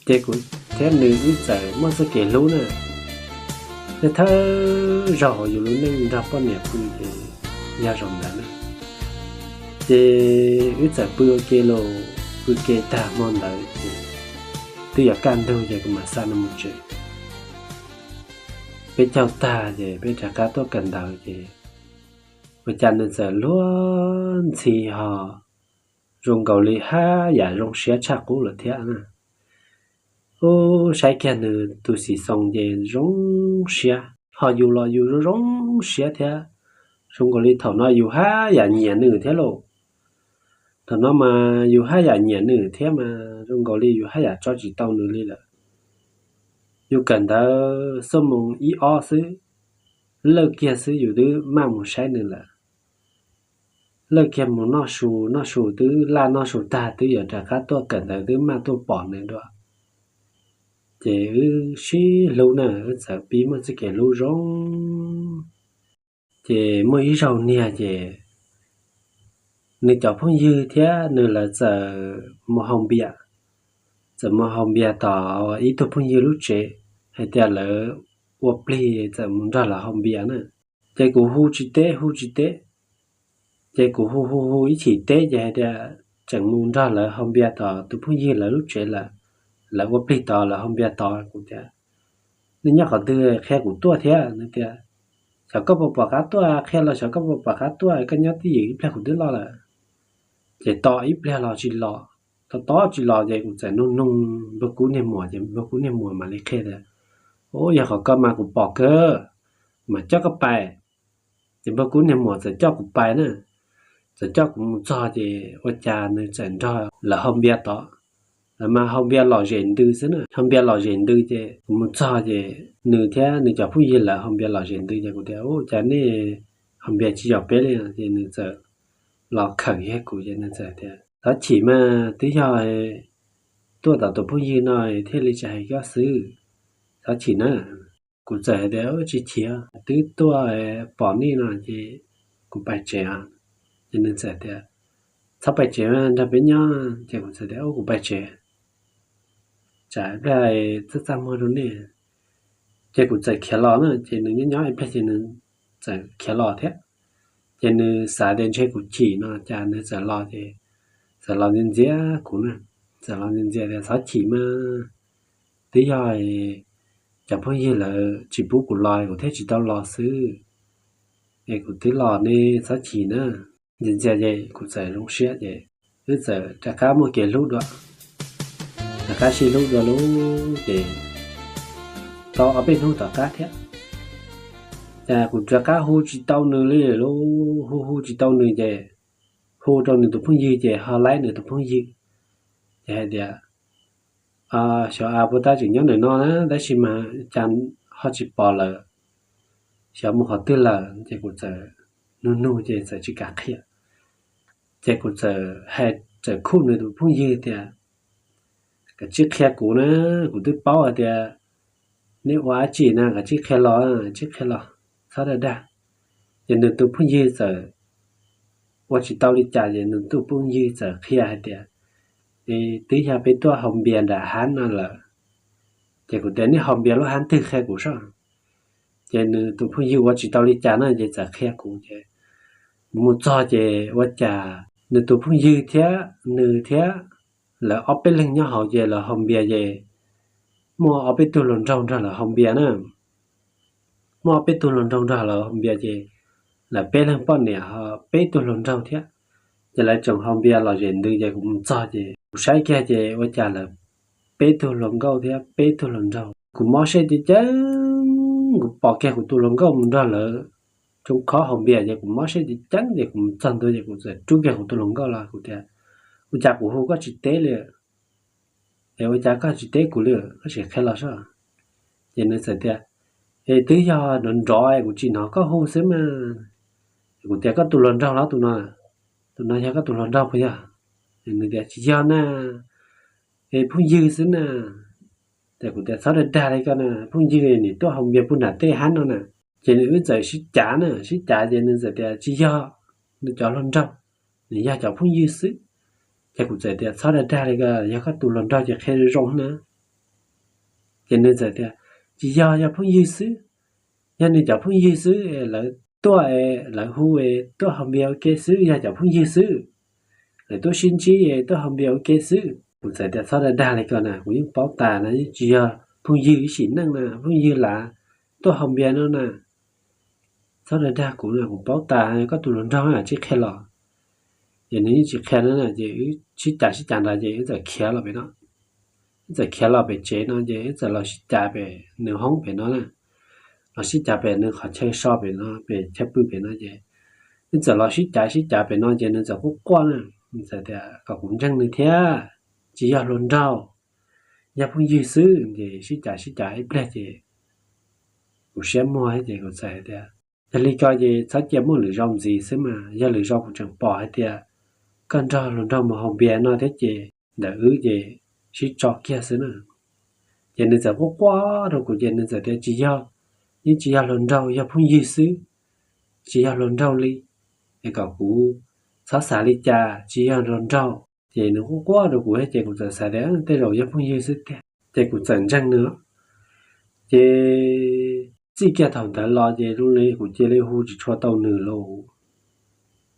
Ces kuv thiab nws wb txawm muaj txoj kev hlub na. Thawj thawj zaug hauv yus lub neej nrog poj niam pw ces yog zaum ntawd na. Ces wb txawm pw ua ke los, pw ke tag hmo ntawd ces twb yuav kaj ntug ces kuv mam xa nws mus tsev. Peb caug tag ces peb rov qab tuaj kawm ntawv ces ua cas nws txawm luag ntxhi ho zoo nkaus li haj yam zoo siab tshaj qub lawm thiab na. Ub, saib kiag nws tus xim xoo ces zoo siab, ho yus los yus zoo zoo siab thiab. Zoo nkaus li thaum no yus haj yam nyiam nws thiab lauj. Thaum no mas yus haj yam nyiam nws thiab mas zoo nkaus li yus haj yam tso tsis tau nws li lawm. Yus kawm ntawv xuab moos ib ob xwb, lawj kiag xwb yus twb maj mus saib nws lawm. Lawj kiag mus noj su, noj su twb laj noj su tag twb yuav rov qab tuaj kawm ntawv twb maj tuaj pom nws dua. Ces wb sib hlub na, wb txawm pib muaj txoj kev hlub zoo. Ces muaj ib zaug niag ces nws cov phooj ywg thiab nws lawv txawm mus haus npias, txawm mus haus npias tom ib tug phooj ywg lub tsev, hais tias lawv ua plig txawm mus nrog lawv haus npias na. Ces kuv hu tsis teb hu tsis teb, ces kuv hu hu hu ib chim teb ces hais tias tseem mus nrog lawv haus npias tom tus phooj ywg lawv lub tsev lawm, lawv ua plig tod lawv haus npias tod. Kuv tias nej nyob qhov twg qhia kuv tuaj thiab. Nws tias xyov koj puas pom qab tuaj, qhia los xyov koj puas pom qab tuaj, koj nyob twj ywm ib pliag kuv twb los lawm. Ces tos ib pliag los tsis los, tos tos tsis los ces kuv txawm nug nug Npawg Kub niag muam ces Npawg Kub niag muam mam li qhia tias, ub, yog qhov ko mas kuv pom kawg, mas coj koj pais. Ces Npawg Kub niag muam txawm coj kuv pais na, txawm coj kuv mus txog ces ua cas nws txawm nrog lawv haus npias tod. Lawv mas haus npias lom zem ntws xwb na, haus npias lom zem ntws ces kuv mus txog ces nws thiab nws cov phooj ywg lawv haus npias lom zem ntws ces kuv tias, ub, cas nej haus npias tsis yog peb li? Ces nws txawm los khawm kiag kuv ces nws txawm tias, thov chim mas, twb yog tuaj tom tus phooj ywg no thiaj li tsis hais koj xwb, thov chim na. Kuv txawm hais tias, tsis chim, twb tuaj pom nej no ces kuv pais tsev os. Ces nws txawm tias, txhob pais tsev, nrog peb nyob. Ces kuv txawm tias, ub, kuv pais tsev, tsam ib pliag txaj txaj muag rau nej. Ces kuv txawm khiav los na, ces nws nyob nyob ib pliag ces nws txawm khiav los thiab. Ces nws xav tias ntshe kuv chim no cas nws txawm los ces txawm los ntxias ntxias kuv na, txawm los ntxias ntxias tias, txhob chim mas, twb yog cov phooj ywg lawv tsis pub kuv los kuv thiaj tsis tau los xwb, es kuv twb los ne, txhob chim na. Ntxias ntxias ces kuv txawm zoo siab ces wb txawm rov qab muaj kev hlub dua, rov qab sib hlub dua lub ces tau ob peb hnub tom qab thiab, ces kuv rov qab hu tsis tau nws li lub, hu hu tsis tau nws ces hu rau nws tus phooj ywg ces ho laib nws tus phooj ywg, ces hais tias, xyov a puas tab tseem nyob ntawm no na, tab sis mas cas ho tsis pom lawm, xyov mus qhov twg lawm. Ces kuv txawm nug nug ces txawm tsis kam qhia, ces kuv txawm hais, txawm khuj nws tus phooj ywg tias, kav tsij qhia kuv na, kuv twb paub hais tias Neb ua dab tsi na, koj tsib qhia los, tsib qhia los, txhob dag dag. Ces nws tus phooj ywg txawm ua tsis tau li cas ces nws tus phooj ywg txawm qhia hais tias, Es twb yog peb tuaj haus npias nram hav no lawm. Ces kuv tias, Neb haus npias lub hav twg, qhia kuv saib. Ces nws tus phooj ywg ua tsis tau li cas na ces txawm qhia kuv ces mus txog ces ua cas nws tus phooj ywg thiab nws thiab lawv ob peb leeg nyob hauv ces lawv haus npias ces muaj ob peb tug hluas nraug nrog lawv haus npias na. Muaj ob peb tug hluas nraug nrog lawv haus npias ces lawv peb leeg poj niam ho peb tug hluas nraug thiab. Ces lawv tseem haus npias los zem ntws ces kuv mus txog ces kuv saib kiag ces ua cas lawv peb tug hluas nkauj thiab peb tug hluas nraug. Kuv mob siab ceev ceev, kuv pom kiag kuv tus hluas nkauj mus nrog lawv tsoo khob haus npias ces kuv mob siab ceev ceev ces kuv mus txog ntua ces kuv txawm rub kiag kuv tus hluas nkauj los kuv tias, Ua cas kuv hu koj tsis teb li? Es ua cas koj tsis teb kuv li? Koj sim qhia los saib. Ces nws txawm tias, Es twb yog nrov nrov kuv tsis hnov koj hu xwb mas. Kuv tias, Koj tus hluas nraug los tus no? Tus no yog koj tus hluas nraug puas yog? Nws tias, Tsis yog na, es phooj ywg xwb na. Ces kuv tias, Txhob dag dag li koj na, phooj ywg nim tuaj haus npias puag nram tej hav no na. Ces nws wb txawm sib cav na, sib cav ces nws txawm tias, Tsis yog nws cov hluas nraug, nws yog cov phooj ywg xwb. Ces kuv txawm tias, Txhob dag dag li koj, yog koj tus hluas nraug ces qhia zoo na. Ces nws txawm tias, Tsis yog, yog phooj ywg xwb. Yog nws cov phooj ywg xwb, lawv tuaj, lawv hu, tuaj haus npias ua ke xwb, yog cov phooj ywg xwb. Lawv tuaj sib ntsib, tuaj haus npias ua ke xwb. Kuv txawm tias, Txhob dag dag li koj na, kuv yeej paub tas na, yeej tsis yog phooj ywg ib sim neej na, phooj ywg lav tuaj haus npias no na. Txhob dag dag kuv na, kuv paub tas koj tus hluas nraug na, tsib qhia los. Ces nws yeej tsis qhia na, ces wb sib cav sib cav ntawd ces wb txawm khiav los pem no. Wb txawm khiav los pem tsev no ces wb txawm los sib cav pem nws hoob pem no na. Los sib cav pem nws qhov chaw so pem no, pem chaw pw pem no ces wb txawm los sib cav sib cav pem no ces nws txawm quaj quaj na. Nws txawm tias kom kuv ntseeg nws thiab, tsis yog hluas nraug, yog phooj ywg xwb. Ces sib cav sib cav ib pliag ces kuv siab muag ces kuv txawm tias, Yog li ko ces txhob cia muaj lwm zaus ntxiv xwb mas, yog lwm zaus kuv tseem pom hais tias koj nrog hluas nraug mus haus npias no thiab ces ntawm wb ces sib tso kiag xwb na. Ces nws txawm quaj quaj rau kuv ces nws txawm tias, Tsis yog, yeej tsis yog hluas nraug, yog phooj ywg xwb, tsis yog hluas nraug li. Es kom kuv txhob xav li cas, tsis yog hluas nraug. Ces nws quaj quaj rau kuv ces kuv txawm xav tias tej zaum yog phooj ywg xwb tiag, ces kuv txawm ntseeg nws. Ces txij kiag thaum ntawd los ces zoo li kuv cia li hu tsis tshua tau nws lawm.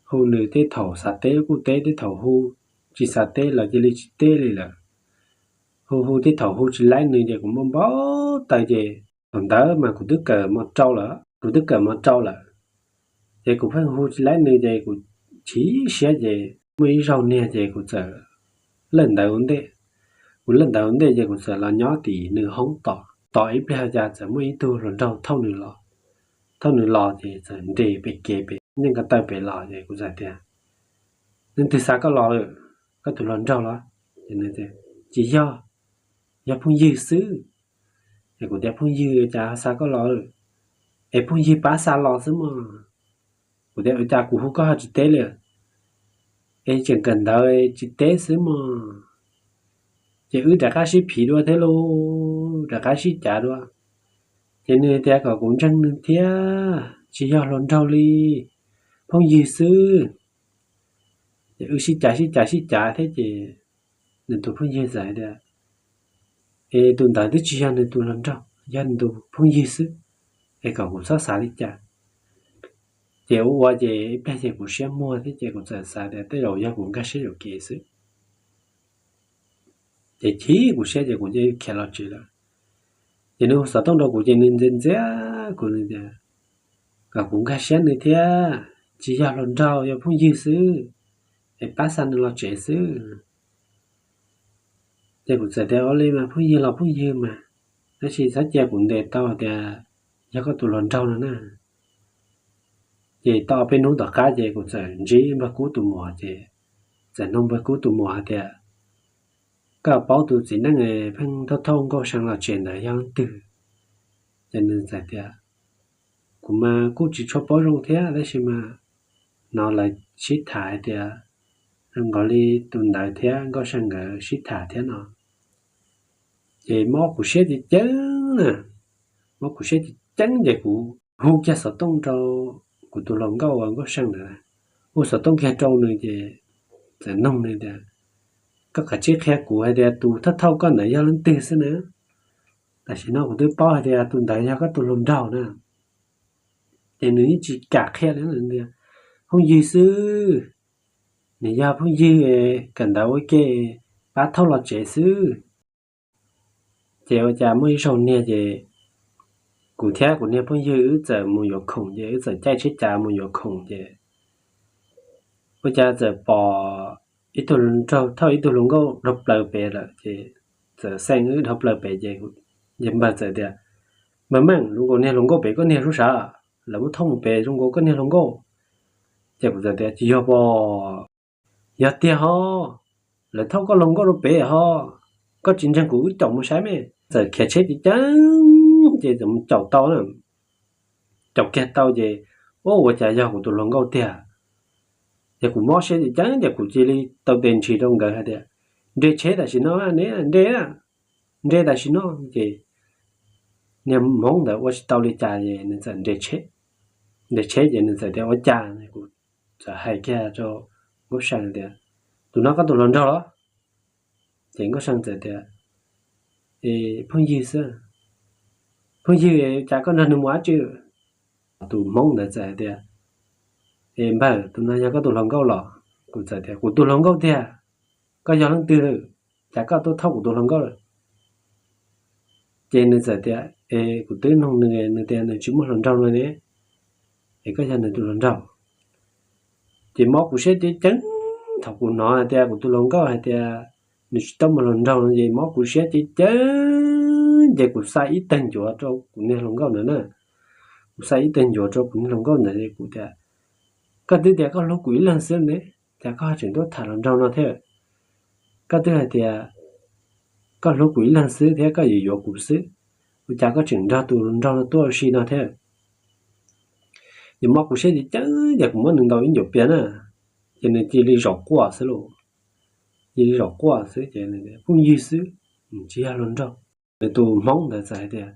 Hu nws tej thaum xav teb kuj teb, tej thaum hu tsis xav teb los cia li tsis teb li lawm. Hu hu tej thaum hu tsis laib nws ces kuv muaj npau taws ces thaum ntawd mas kuv twb kawm mos rau lawm, kuv twb kawm mos rau lawm. Ces kuv pheej hu tsis laib nws ces kuv chim siab ces muaj ib zaug niag ces kuv txawm lawj ntawv ua ntej. Kuv lawj ntawv ua ntej ces kuv txawm los nyob tim nws hoob tos, tos ib pliag cas txawm muaj ib tug hluas nraug thauj nws los. Thauj nws los ces txawm nres pem kev pem, nyeej ko taw pem los ces kuv txawm tias, Leej twg xa koj los lawm? Koj tus hluas nraug los? Ces nws tias, Tsis yog, yog phooj ywg xwb. Ces kuv tias, Phooj ywg cas xa koj los lawm? Es phooj ywg pab xa los xwb mog. Kuv tias, Ua cas kuv hu koj ho tsis teb li? Es tseem kawm ntawv tsis teb xwb mog. Ces wb rov qab sib phiv dua thiab lauj, rov qab sib cav dua. Ces nws tias kom kuv ntseeg nws thiab, tsis yog hluas nraug li, phooj ywg xwb. Ces wb sib cav sib cav sib cav thiab ces nws tus phooj ywg txawm hais tias, Es tus ntawd twb tsis yog nws tus hluas nraug, yog nws tus phooj ywg xwb, es kom kuv txhob xav li cas. Ces ua ua ces ib pliag ces kuv siab muag thiab ces kuv txawm xav tias tej zaum yog kuv nkag siab yuam kev xwb. Ces chim kuv siab ces kuv cia li khiav los tsev lawm. Ces nws hu xov tooj rau kuv ces nws ntxias ntxias kuv, nws tias kom kuv nkag siab nws thiab, tsis yog hluas nraug, yog phooj ywg xwb, es pab xa nws los tsev xwb. Ces kuv txawm tias, Ua li mas phooj ywg los phooj ywg mas, tab sis txhob cia kuv ntes tau tias yog koj tus hluas nraug no na. Ces tau peb hnub tom qab ces kuv txawm ntsib npawg Kub tus muam ces txawm nug npawg Kub tus muam hais tias, Koj paub tus txiv neej pheej thauj thauj Nkauj See los tsev ntawd yog leej twg? Ces nws txawm tias, Kuv mas kuj tsis tshua paub zoo thiab tab sis mas hnov lawv sib tham hais tias zoo nkaus li tus ntawd thiab Nkauj See nkawd sib tham thiab no. Ces mob kuv siab ceev ceev na. Muab kuv siab ceev ceev ces kuv hu kiag xov tooj rau kuv tus hluas nkauj, nkauj seej ntawd. Hu xov tooj kiag rau nws ces txawm nug nws tias, koj kav tsij qhia kuv hais tias tus thawj thawj koj ntawd yog leej twg xwb na. Tam sim no kuv twb paub hais tias tus ntawd yog koj tus hluas nraug na. Ces nws yeej tsis kam qhia li tias, phooj ywg xwb, nws yog phooj ywg, kawm ntawv ua ke, pab thauj los tsev xwb. Ces ua cas muaj ib zaug niag ces kuv thiab kuv niag phooj ywg wb txawm mus yuav khoom ces wb txawm caij tsheb cav mus yuav khoom ces ua cas txawm pom ib tug hluas nraug thauj ib tug hluas nkauj dhau plaws pem lawm ces txawm xeej wb dhau plaws pem ces npawg txawm tias, npawg Meej, zoo nkaus niag hluas nkauj pem koj niag sub sav, lawv muab thauj mus pem zoo nkaus koj niag hluas nkauj. Ces kuv txawm tias, tsis yog pom, yog tiag ho, lawv thauj koj hluas nkauj rau pem ho, koj tsis ntseeg kuv wb caum mus saib me. Txawm khiav tsheb ceev ceev ces txawm mus caum tau na. Caum kiag tau ces, ua cas yog kuv tus hluas nkauj tiag. Ces kuv mob siab ceev ceev ces kuv cia li tau tes ntshis rau nkawd hais tias, nres tsheb tam sim no ne, nres, nres tam sim no. Ces niag hmoob ntawd ua tsis tau li cas es nws txawm nres tsheb. Nres tsheb ces nws txawm tias, ua cas, kuv txawm hais kiag rau nkauj seej tias, tus no koj tus hluas nraug los? Ces nkauj seej txawm tias, phooj ywg xwb. Phooj ywg, cas koj nrog nws mus dab tsi? Tus hmoob ntawd txawm hais tias, npawg, tus no yog koj tus hluas nkauj los? Kuv txawm tias, kuv tus hluas nkauj tiag. Koj yog leej twg lawm, cas koj tuaj thauj kuv tus hluas nkauj lawm? Ces nws txawm tias, es kuv twb nug nws, nws tias nws tsis muaj hluas nraug no ne, es koj yog nws tus hluas nraug. Ces mob kuv siab ceev ceev, thaum kuv hnov hais tias kuv tus hluas nkauj hais tias nws tsis tau muaj hluas nraug no ces mob kuv siab ceev ceev, ces kuv xa ib teg ncuav rau kuv niag hluas nkauj ntawd na. Kuv xa ib teg ncuav rau kuv niag hluas nkauj ntawd es kuv tias, koj twb tias koj hlub kuv ib leeg xwb ne, cas koj tseem tuaj tham hluas nraug no thiab? Koj twb hais tias koj hlub kuv ib leeg xwb thiab koj yuav yuav kuv xwb, ua cas koj tseem nrog tus hluas nraug no tuaj ua si no thiab? Ces mob kuv siab ceev ceev ces kuv muab nws ntaus ib ncuav pias na, ces nws cia li zaum quaj xwb lauj. Cia li zaum quaj xwb ces, phooj ywg xwb, tsis yog hluas nraug. Nws tus hmoob ntawd txawm hais tias,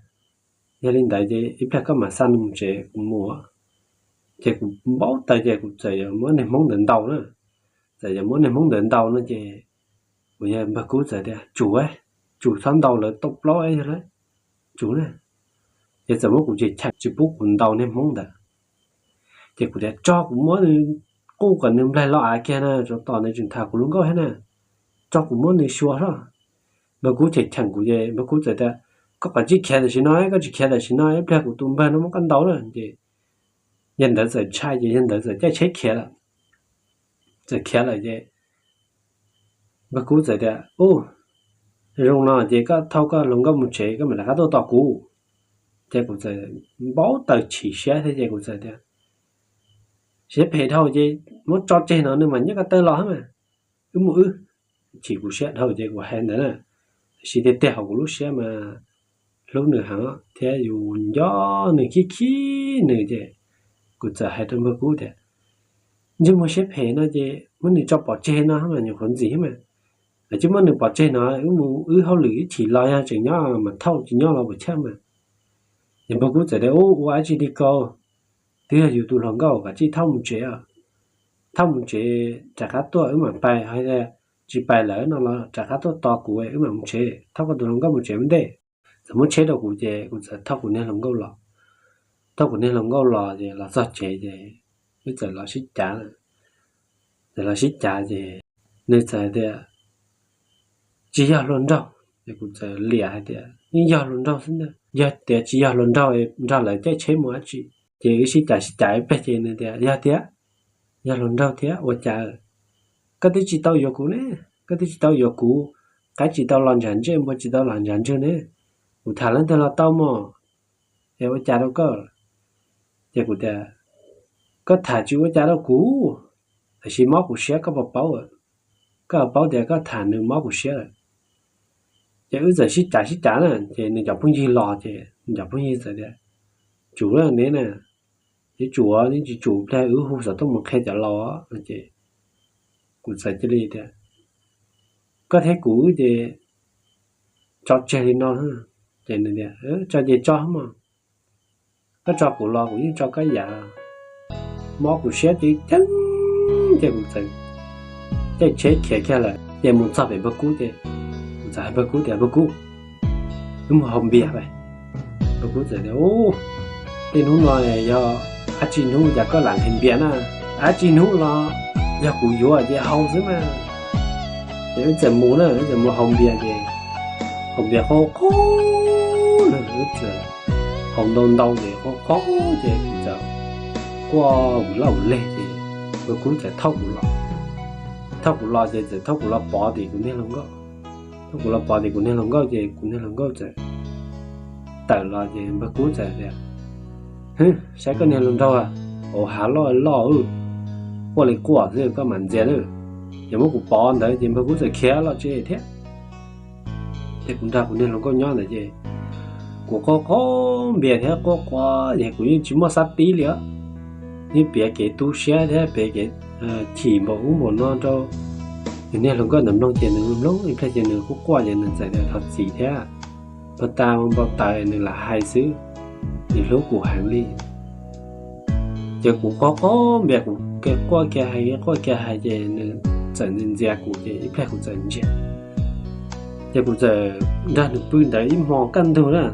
yog li ntawd ces ib pliag koj mam xa nws mus tsev kuv mus. Ces kuv npau taws ces kuv txawm yuav muab niag hmoob ntawd ntaus na. Txawm yuav muab niag hmoob ntawd ntaus no ces kuv yog npawg Kub txawm tias, tsum, tsum txhob ntaus lawv tau plaub yog lawm, tsum na. Ces txawm muab kuv cheem cheem tsis pub kuv ntaus niag hmoob ntawd. Ces kuv tias tso kuv muab nws quj kom nws nplaig lo av kiag na, tsov tom ntawd tseem tham kuv hluas nkauj thiab na, tso kuv muab nws xyuas hlo. Npawg Kub cheem cheem kuv ces npawg Kub txawm tias, koj kav tsij khiav tam sim no, koj tsis khiav tam sim no ib pliag kuv tus npawg no muab koj ntaus na. Ces yawg ntawd txawm ntshai ces yawg ntawd txawm caij tsheb khiav lawm. Txawm khiav lawm ces npawg Kub txawm tias, u, zoo no ces koj thauj koj hluas nkauj mus tsev, koj mam rov qab tuaj tos kuv. Ces kuv txawm npau taws chim siab thiab ces kuv txawm tias, siab phem dhau ces muab tso tseg no nws mam nyob ko taw los mas, wb mus wb. Chim kuv siab dhau ces kuv hais ntawd na, tiam sis tiag tiag hauv kuv lub siab mas hlub nws heev thiab yus nco nws khib khib nws ces kuv txawm hais rau npawg Kub tias, ntsej muag siab phem no ces muab nws tso pov tseg no mas nyuam qhuav ntxim mas, tsis muab nws pov tseg no wb mus wb hauj lwm ib chim los yog tseem nyob mas thauj, tsis nyob los puas chawj mas. Ces npawg Kub txawm tias, u, ua dab tsi li ko, twb yog yus tus hluas nkauj, kav tsij thauj mus tsev, thauj mus tsev rov qab tuaj wb mam pais, hos tsis pais lawm no los rov qab tuaj tos kuv wb mam mus tsev, thauj koj tus hluas nkauj mus tsev ua ntej. Txawm muab tsheb rau kuv ces kuv txawm thauj kuv niag hluas nkauj los. Thauj kuv niag hluas nkauj los ces los txog tsev ces wb txawm los sib cav. Txawm los sib cav ces nws txawm tias, tsis yog hluas nraug. Ces kuv txawm liam hais tias, yeej yog hluas nraug xwb ntag, yog tias tsis yog hluas nraug, nrog lawv caij tsheb mus dab tsi? Ces wb sib cav sib cav ib pliag ces nws tias, yog tiag, yog hluas nraug thiab ua cas? Koj twb tsis tau yuav kuv ne, koj twb tsis tau yuav kuv, qaib tsis tau los ntshav ntsej, npua tsis tau los ntshav ntswg ne, kuv tham leej twg los tau mog, es ua cas rau koj? Ces kuv tias, koj tham tsis ua cas rau kuv, tiam sis mob kuv siab koj puas paub? Koj puas paub tias koj tham nws mob kuv siab lawm? Ces wb txawm sib cav sib cav na ces nws cov phooj ywg los ces nws cov phooj ywg txawm tias, tsum ne na, yuav tsum, neb tsis tsum pliag wb hu xov tooj mus qhia cov laus no ces kuv txawm cia li tias, koj thiab kuv ces tso tseg li no. Ces nws tias, tso ces tso mog. Koj tso kuv los kuv yeej tso koj yam. Mob kuv siab ceev ceev ces kuv txawm caij tsheb khiav kiag lawm ces mus txog pem npawg Kub ces kuv txawm hais npawg Kub tias, Npawg Kub, wb mus haus npias. Npawg Kub txawm tias, Ub, tej hnub no yog dab tsi hnub cas koj lam nqhis npias na? Dab tsi hnub los yog kuv yuav ces haus xwb mas. Ces wb txawm mus na, wb txawm mus haus npias ces haus npias qaub qaub, wb txawm haus ntau ntau ces qaub qaub ces kuv txawm quaj vwm laj vwm leg ces npawg Kub txawm thauj kuv los. Thauj kuv los ces txawm thauj kuv los pov tim kuv niag hluas nkauj. Thauj kuv los pov tim kuv niag hluas nkauj ces kuv niag hluas nkauj txawm tawm los ces npawg Kub txawm tias, Hwb, saib koj niag hluas nraug, hauv hav loj loj, quaj li quaj xwb koj mam ntxias na. Ces muab kuv pov ntawd ces npawg Kub txawm khiav los tsev thiab. Ces kuv nrog kuv niag hluas nkauj nyob ntawd ces kuv qaub qaub npias thiab quaj quaj ces kuv yeej tsis muaj xab tib li os. Yeej piav kev tu siab thiab piav kev chim npaum ub npaum no rau nws niag hluas nkauj ntawd mloog ces nws mloog ib pliag ces nws quaj quaj ces nws txawm tias thov txim thiab, pag tas mus npau taws nws lam hais xwb, nws hlub kuv heev li. Ces kuv qaub qaub npias kuv quaj kiag hais quaj kiag hais ces nws txawm ntxias kuv ces ib pliag kuv txawm ntsia. Ces kuv txawm nrog nws pw ntawd ib hmo kaj ntug na,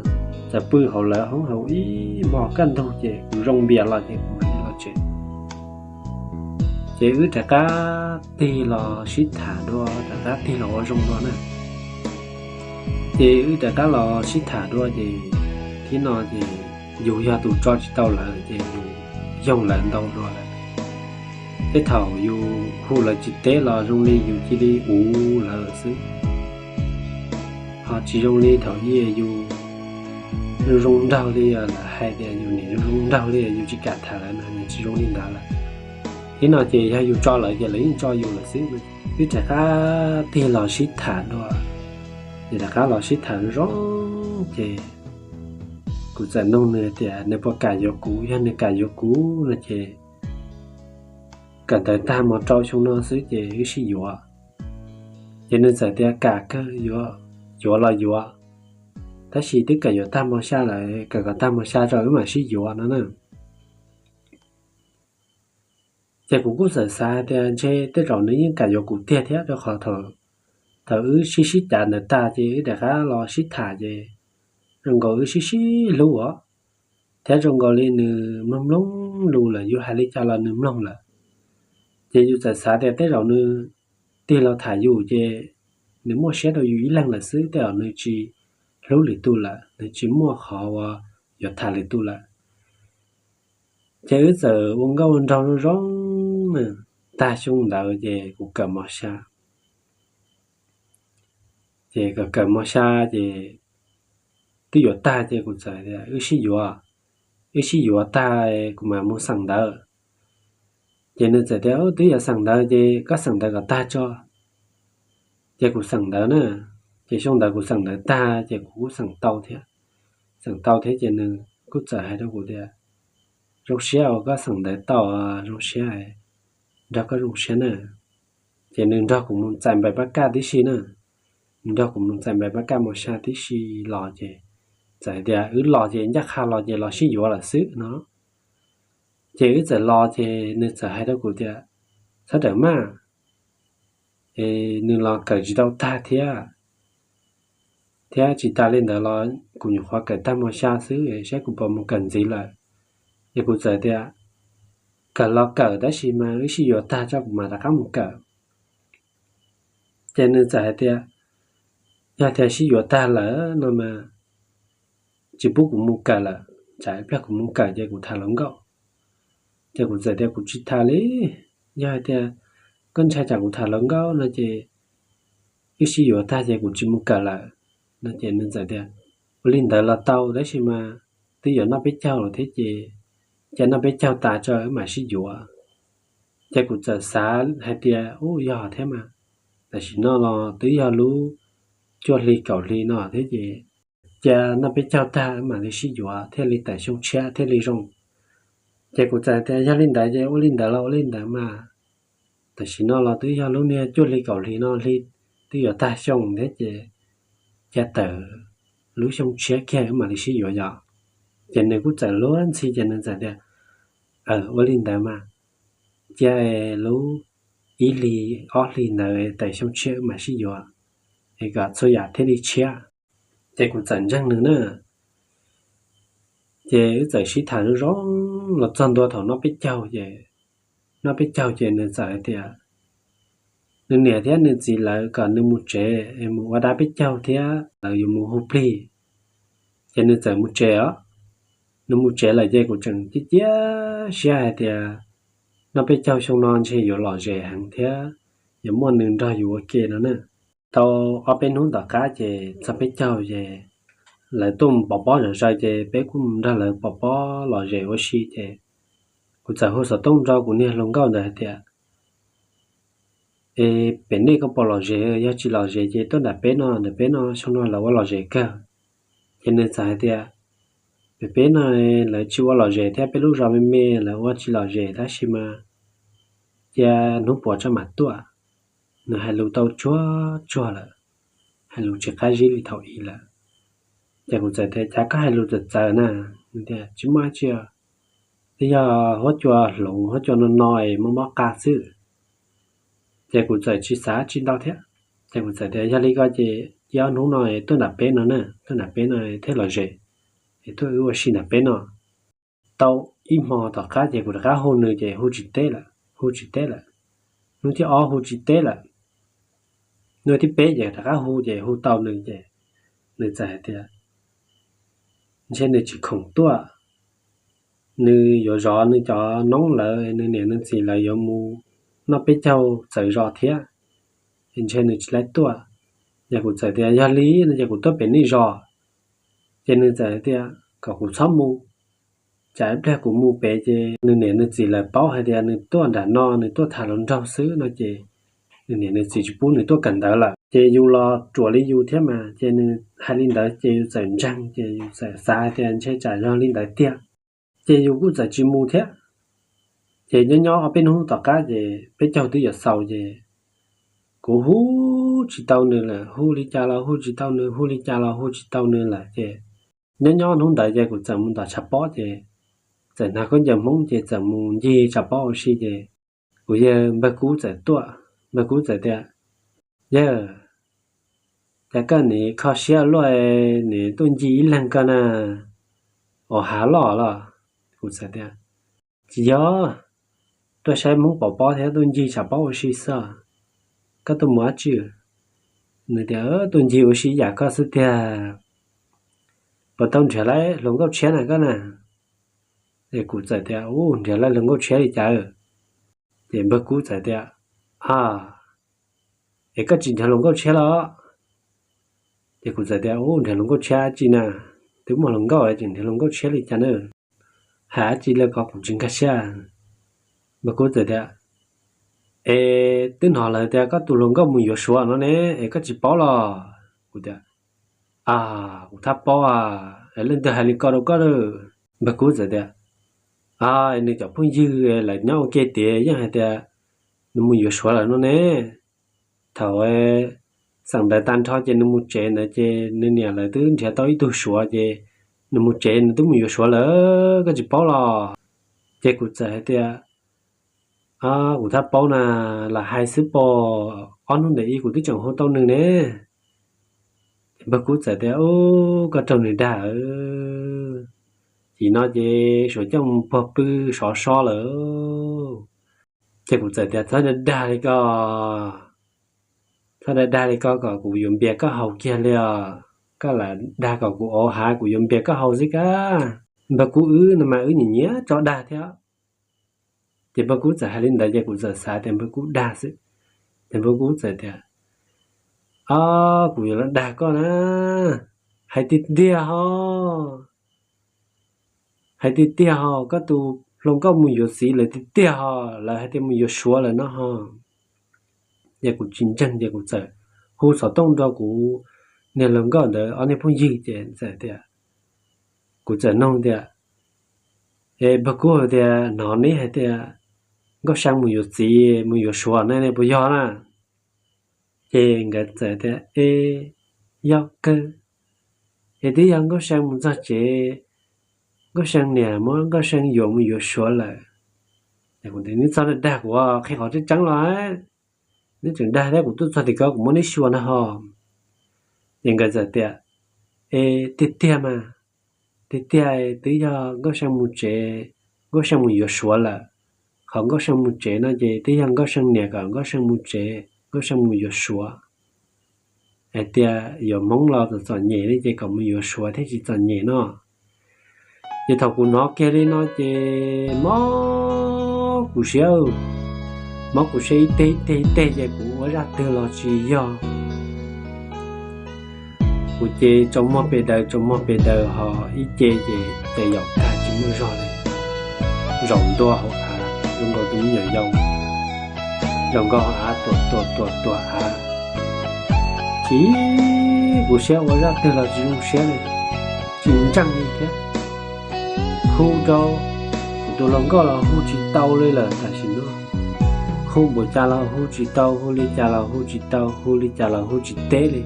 txawm pw hauv lawv hoob hauv ib hmo kaj ntug ces kuv zoo npias los ces kuv mam li los tsev. Ces wb rov qab tig los sib tham dua, rov qab tig los ua zoo dua na. Ces wb rov qab los sib tham dua ces thib no ces yus yog tus tso tsis tau lawv ces yus yoog lawv ntau dua lawm. Tej thaum yus hu lawv tsis teb los zoo li yus cia li uv lawv xwb. Ho tsis zoo li thaum ub yus zoo zoo nraug li lawv hais tias yus nim zoo zoo nraug li yus tsis kam tham lawv no, nws tsis zoo li ntawd lawm. Thib no ces yog yus tso lawv ces lawv yeej tso yus lawm xwb. Wb rov qab tig los sib tham dua, ces rov qab los sib tham zoo ces kuv txawm nug nws tias nws puas kam yuav kuv, yog nws kam yuav kuv no ces kawm ntawv tag mos rau xyoo no xwb ces wb sib yuav. Ces nws txawm tias kam kawg, yuav los yuav, tab sis twb kawm yuav tag mos xya lawm, kawm kom tag mos xya tso wb mam sib yuav no na. Ces kuv kuj txawm xav tias ntshe tej zaum nws yeej kam yuav kuv tiag thiab, rau qhov thaum wb sib sib cav ntawd tag ces wb rov qab los sib tham ces zoo nkaus wb sib sib hlub os, thiab zoo nkaus li nws mloog mloog lus lawm, yus hais li cas los nws mloog lawm. Ces yus txawm xav tias tej zaum nws tig los tham yus ces nws muaj siab rau yus ib leeg lawm xwb, tej zaum nws tsis hlub lwm tus lawm, nws tsis muaj qhov uas yuav tham lwm tus lawm. Ces wb txawm ua nkauj ua nraug zoo zoo, tag xyoo ntawd ces kuv kawm mos xya. Ces kawm kawm mos xya ces twb yuav tag ces kuv txawm tias wb sib yuav, wb sib yuav tag kuv mam mus xeem ntawv. Ces nws txawm tias twb yuav xeem ntawv ces koj xeem ntawv kom tag tso. Ces kuv xeem ntawv na, ces xyoo ntawd kuv xeem ntawv tag ces kuv kuj xeem tau thiab. Xeem tau thiab ces nws kuj txawm hais rau kuv tias zoo siab uas koj xeem ntawv tau, zoo siab, nrog koj zoo siab na. Ces nws nrog kuv mus txais npaim pab kaj tib si na. Nws nrog kuv mus txais npaim pab kaj mos xya tib si los ces txawm tias wb los ces ncaj qha los ces los sib yuav lawm xwb no. Ces wb txawm los ces nws txawm hais rau kuv tias txhob rawm maj, es nws los kawm tsis tau tag thiab, thiab tsis tas li ntawd los kuv nyuam qhuav kawm tag mos xya xwb, saib kuv puas mus kawm ntxiv lawm. Ces kuv txawm tias kawm los kawm tab sis mas wb sib yuav tag tso kuv mam rov qab mus kawm. Ces nws txawm hais tias yog tias sib yuav tag lawm no mas tsis pub kuv mus kawm lawm, tsam ib pliag kuv mus kawm ces kuv tham hluas nkauj. Ces kuv txawm tias kuv tsis tham li, yog hais tias koj ntshai tsam kuv tham hluas nkauj no ces wb sib yuav tag ces kuv tsis mus kawm lawm no. Ces nws txawm tias ua li ntawd los tau tab sis mas twb yuav noj peb caug lawm thiab ces cia noj peb caug tas tso wb mam sib yuav. Ces kuv txawm xav hais tias ub yog thiab mas, tam sim no los twb yog lub cuaj hli kaum hli no thiab ces cia noj peb caug tag wb mam li sib yuav thiaj li tawm xyoo tshiab thiaj li zoo. Ces kuv txawm tias yog li ntawd ces ua li ntawd los ua li ntawd mas, tam sim no los twb yog lub niag cuaj hli kaum hli no hli twb yuav tag xyoo thiab ces cia tawm lub xyoo tshiab kiag wb mam li sib yuav yom. Ces nws kuj txawm luag ntxhi ces nws txawm tias, Aw, ua li ntawd mas, cia lub ib hlis ob hlis ntawd tais xyoo tshiab wb mam sib yuav, es kom txhua yam thiaj li tshiab. Ces kuv txawm ntseeg nws na. Ces wb txawm sib tham zoo zoo los txog ntua thaum noj peb caug ces, noj peb caug ces nws txawm hais tias nws niam thiab nws txiv lawv kom nws mus tsev es mus ua dab peb caug thiab lawv yuav mus hu plig. Ces nws txawm mus tsev os. Nws mus tsev lawm ces kuv tseem cia cia siab hais tias noj peb caug xyoo no ntshe yuav lom zem heev thiab yuav muaj nws nrog yus ua ke no na. Tau ob peb hnub tom qab ces txog peb caug ces lawv tuaj pov pob zom zaws ces peb kuj nrog lawv pov pob lom zem ua si ces kuv txawm hu xov tooj rau kuv niag hluas nkauj ntawd hais tias, Es pem nej koj puas lom zem? Yog tsis lom zem ces tuaj nram peb no, nram peb no xyoo no lawv ua lom zem kawg. Ces nws txawm hais tias, Pem peb no lawv tsis ua lom zem thiab, peb lub zos me me lawv ua tsis lom zem tab sis mas cia hnub puas tso mam tuaj. Nws hais lus tau tsuag tsuag lawm, hais lus tsis qab zib li thaum ub lawm. Ces kuv txawm tias, Cas koj hais lus txawv txawv na? Nws tias, Tsis muaj dab tsi, twb yog huab cua hloov, huab cua no no es mob mob qa xwb. Ces kuv txawm tsis xav tsis ntau thiab. Ces kuv txawm tias, Yog li ko ces ib ob hnub no tuaj nram peb no na, tuaj nram peb no thiaj lom zem, es tuaj wb ua si nram peb no. Tau ib hmo tom qab ces kuv rov qab hu nws ces hu tsis teb lawm, hu tsis teb lawm. Hnub thib ob hu tsis teb lawm. Hnub thib peb ces rov qab hu ces hu tau nws ces nws txawm hais tias ntshe nws tsis khoom tuaj, nws yuav zov nws cov noob lawv, nws niam nws txiv lawv yuav mus noj peb caug txawv zos thiab, es ntshe nws tsis laib tuaj. Ces kuv txawm tias, Yog li no ces kuv tuaj pem nej zos. Ces nws txawm tias kom kuv txhob mus, tsam ib pliag kuv mus pem ces nws niam nws txiv lawv paub hais tias nws tuaj nram no, nws tuaj tham hluas nraug xwb no ces nws niam nws txiv tsis pub nws tuaj kawm ntawv lawm. Ces yus los ruam li yus thiab mas, ces nws hais li ntawd ces yus txawm ntseeg, ces yus txawm xav hais tias ntshe tsam yog li ntawd tiag, ces yus kuj txawm tsis mus thiab. Ces nyob nyob ob peb hnub tom qab ces peb caug twb yuav xaus ces kuv hu tsis tau nws lawm, hu li cas los hu tsis tau nws, hu li cas los hu tsis tau nws lawm ces nyob nyob hnub ntawd ces kuv txawm mus tom tshav pob ces txawm hnav khaub ncaws Hmoob ces txawm mus ncig tshav pob ua si ces kuv yawg npawg Kub txawm tuaj. Npawg Kub txawm tias, Yawg, cas koj nim kho siab luaj, nim tuaj ncig ib leeg koj na, ua hav loj los? Kuv txawm tias, Tsis yog, tuaj saib Hmoob pov pob thiab tuaj ncig tshav pob ua si xwb. Koj tuaj mus dab tsi? Nws tias, Tuaj ncig ua si ib yam koj xwb tiag. Puas tau nrhiav lawv hluas nkauj tshiab na koj na? Es kuv txawm tias, Ub, nrhiav lawv hluas nkauj tshiab li cas? Ces npawg Kub txawm tias, A, es koj tsis nrhiav hluas nkauj tshiab los? Ces kuv txawm tias, Ub, nrhiav hluas nkauj tshiab dab tsi na? Twb muaj hluas nkauj tseem nrhiav hluas nkauj tshiab li cas na? Hais dab tsi li ko kuv tsis nkag siab. Npawg Kub txawm tias, Es twb hnov lawv tias koj tus hluas nkauj mus yuav Suav no ne, es koj tsis paub los? Kuv tias, A, kuv thab paub, es leej twg hais li ko rau koj lawm? Npawg Kub txawm tias, A, nws cov phooj ywg lawv nyob ua ke tias yeej hais tias nws mus yuav Suav lawm no ne. Thaum xeem ntawd tag nrho ces nws mus tsev ntawd ces nws niam lawv twb nrhiav tau ib tug Suav ces nws mus tsev nws twb mus yuav Suav lawm, koj tsis paub los? Ces kuv txawm hais tias, Kuv thab paub na, lam hais xwb pom, ob hnub ntawm ib kuv twb tseem hu tau nws ne. Npawg Kub txawm tias, Ub, koj raug nws dag, tim no ces Suav coj mus puag pw sov so lawm. Ces kuv txawm tias, Txhob dag li ko, txhob dag dag li ko kom kuv yuav npias koj haus kiag li os. Koj lam dag kom kuv ua hav kuv yuav npias koj haus xwb kab. Npawg Kub wb no mas wb nyiam nyiam tso dag thiab. Ces npawg Kub txawm hais li ntawd ces kuv txawm xav tias npawg Kub dag xwb. Ces npawg Kub txawm tias, Ob, kuv yuav los dag koj na, hais tiag tiag ho, hais tiag tiag ho, koj tus hluas nkauj mus yuav txiv lawm tiag tiag ho, lawv hais tias mus yuav Suav lawm no ho. Ces kuv tsis ntseeg ces kuv txawm hu xov tooj rau kuv niag hluas nkauj ntawd ob niag phooj ywg ces txawm tias, kuv txawm nug tias, Es npawg Kub tias hnov neb hais tias Nkauj Sa mus yuav txiv mus yuav Suav ne, puas yog na? Ces nkawd txawm tias, Es yog kawg, es twb yog Nkauj Sa mus txog tsev Nkauj See niam muab Nkauj See yuav mus yuav Suav lawm. Neb txhob dag dag kuv, qhia qhov tseeb tseeb los, neb tseem dag thiab, kuv tuaj txog tim ko kuv muab neb xyuas na ho. Ces nkawd txawm tias, E, tiag tiag mas, tiag tiag twb yog Nkauj See mus tsev, Nkauj See mus yuav Suav lawm. Qhov Nkauj See mus tsev no ces twb yog Nkauj See niam kom Nkauj See mus tsev, Nkauj See mus yuav Suav. Hais tias yuav Hmoob los txom txom nyem li ces kom mus yuav Suav thiaj tsis txom nyem no. Ces thaum kuv hnov kiag li no ces mob kuv siab, mob kuv siab ib teg ib teg ib teg ces kuv ua zaj twg los tsis yog. Kuv ces tsaus muag pes daws tsaus muag pes daws ho ib ce ces tes yaum tag tsis muaj zog li. Zaum ntua hauv av zoo nkaus tus me nyuam yaus, zaum nkaus hauv av tuam tuam tuam tuam av. Chim kuv siab ua zaj twg los tsis zoo siab li, tsis ntseeg li thiab. Hu rau kuv tus hluas nkauj los hu tsis tau li lawm tam sim no. Hu npaum cas los hu tsis tau, hu li cas los hu tsis tau, hu li cas los hu tsis teb li.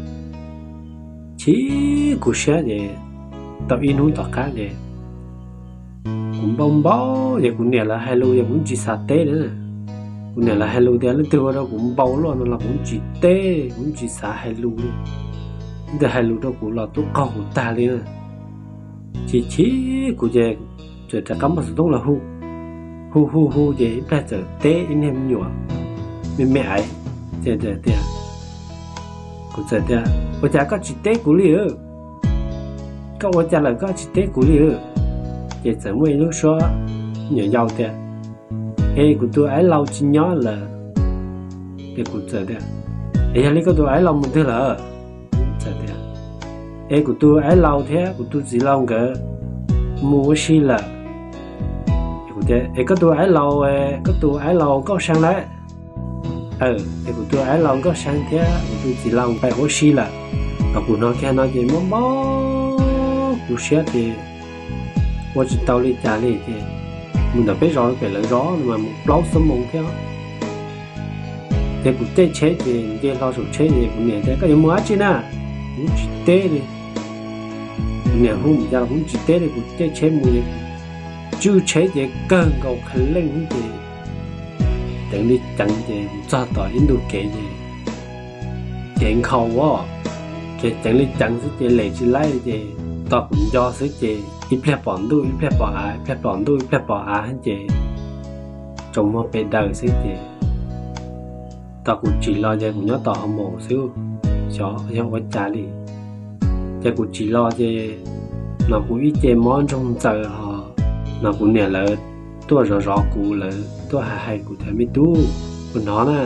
Chim kuv siab ces tau ib hnub tom qab ces kuv npau npau ces kuv niam lawv hais lus ces kuv tsis xav teb li. Kuv niam lawv hais lus tias leej twg ua rau kuv npau luaj no los kuv tsis teb, kuv tsis xav hais lus li. Leej twg hais lus rau kuv los twb qaug kuv tag li na. Chim chim kuv ces txawm rov qab muab xov tooj los hu, hu hu hu ces ib pliag txawm teb ib niag me nyuam me me aiv. Ces tias, kuv txawm tias, Ua cas koj tsis teb kuv li? Koj ua cas lawm koj tsis teb kuv li? Ces txawm muaj ib lub suab nyuam yaus tias, Es kuv tus aiv laus tsis nyob lawm. Ces kuv txawm tias, Es yog li koj tus aiv laus mus twg lawm? Txawm tias, Es kuv tus aiv laus thiab kuv tus txiv laus nkawd mus ua si lawm. Es koj tus aiv laus, koj tus aiv laus Nkauj See lawm? Es kuv tus aiv laus Nkauj See thiab kuv tus txiv laus nkawd mus ua si lawm. Thaum kuv hnov kiag no ces mob mob kuv siab ces ua tsis tau li cas li ces mus ntawm peb zos pem lawv zos no mas mus plaub xuab moos thiab. Ces kuv caij tsheb ces nce hlo saum tsheb es kuv niam tias, Koj yuav mus dab tsi na? Kuv tsis teb li. Kuv niam hu mus cas los kuv tsis teb li, kuv caij tsheb mus es tswj tsheb ces kawg nkaus qhia leej ces ceev li ceev ces kuv txog tom ib ntu kev ces kev nkhaus as, kev ceev li ceev xwb ces lem tsis laib ces tos kuv nco xwb ces ib pliag pom ntuj ib pliag pom av, ib pliag pom ntuj ib pliag pom av ces tsaus muag pes daws xwb ces tos kuv tsim los ces kuv nyob tom hoo maum xwb, xyov yog ua cas li. Ces kuv tsim los ces hnov kuv ib ce mob ntsoog ntxaws ho hnov kuv niam lawv tuaj zov zov kuv, lawv tuaj hais hais kuv tias, Me tub, puas hnov na?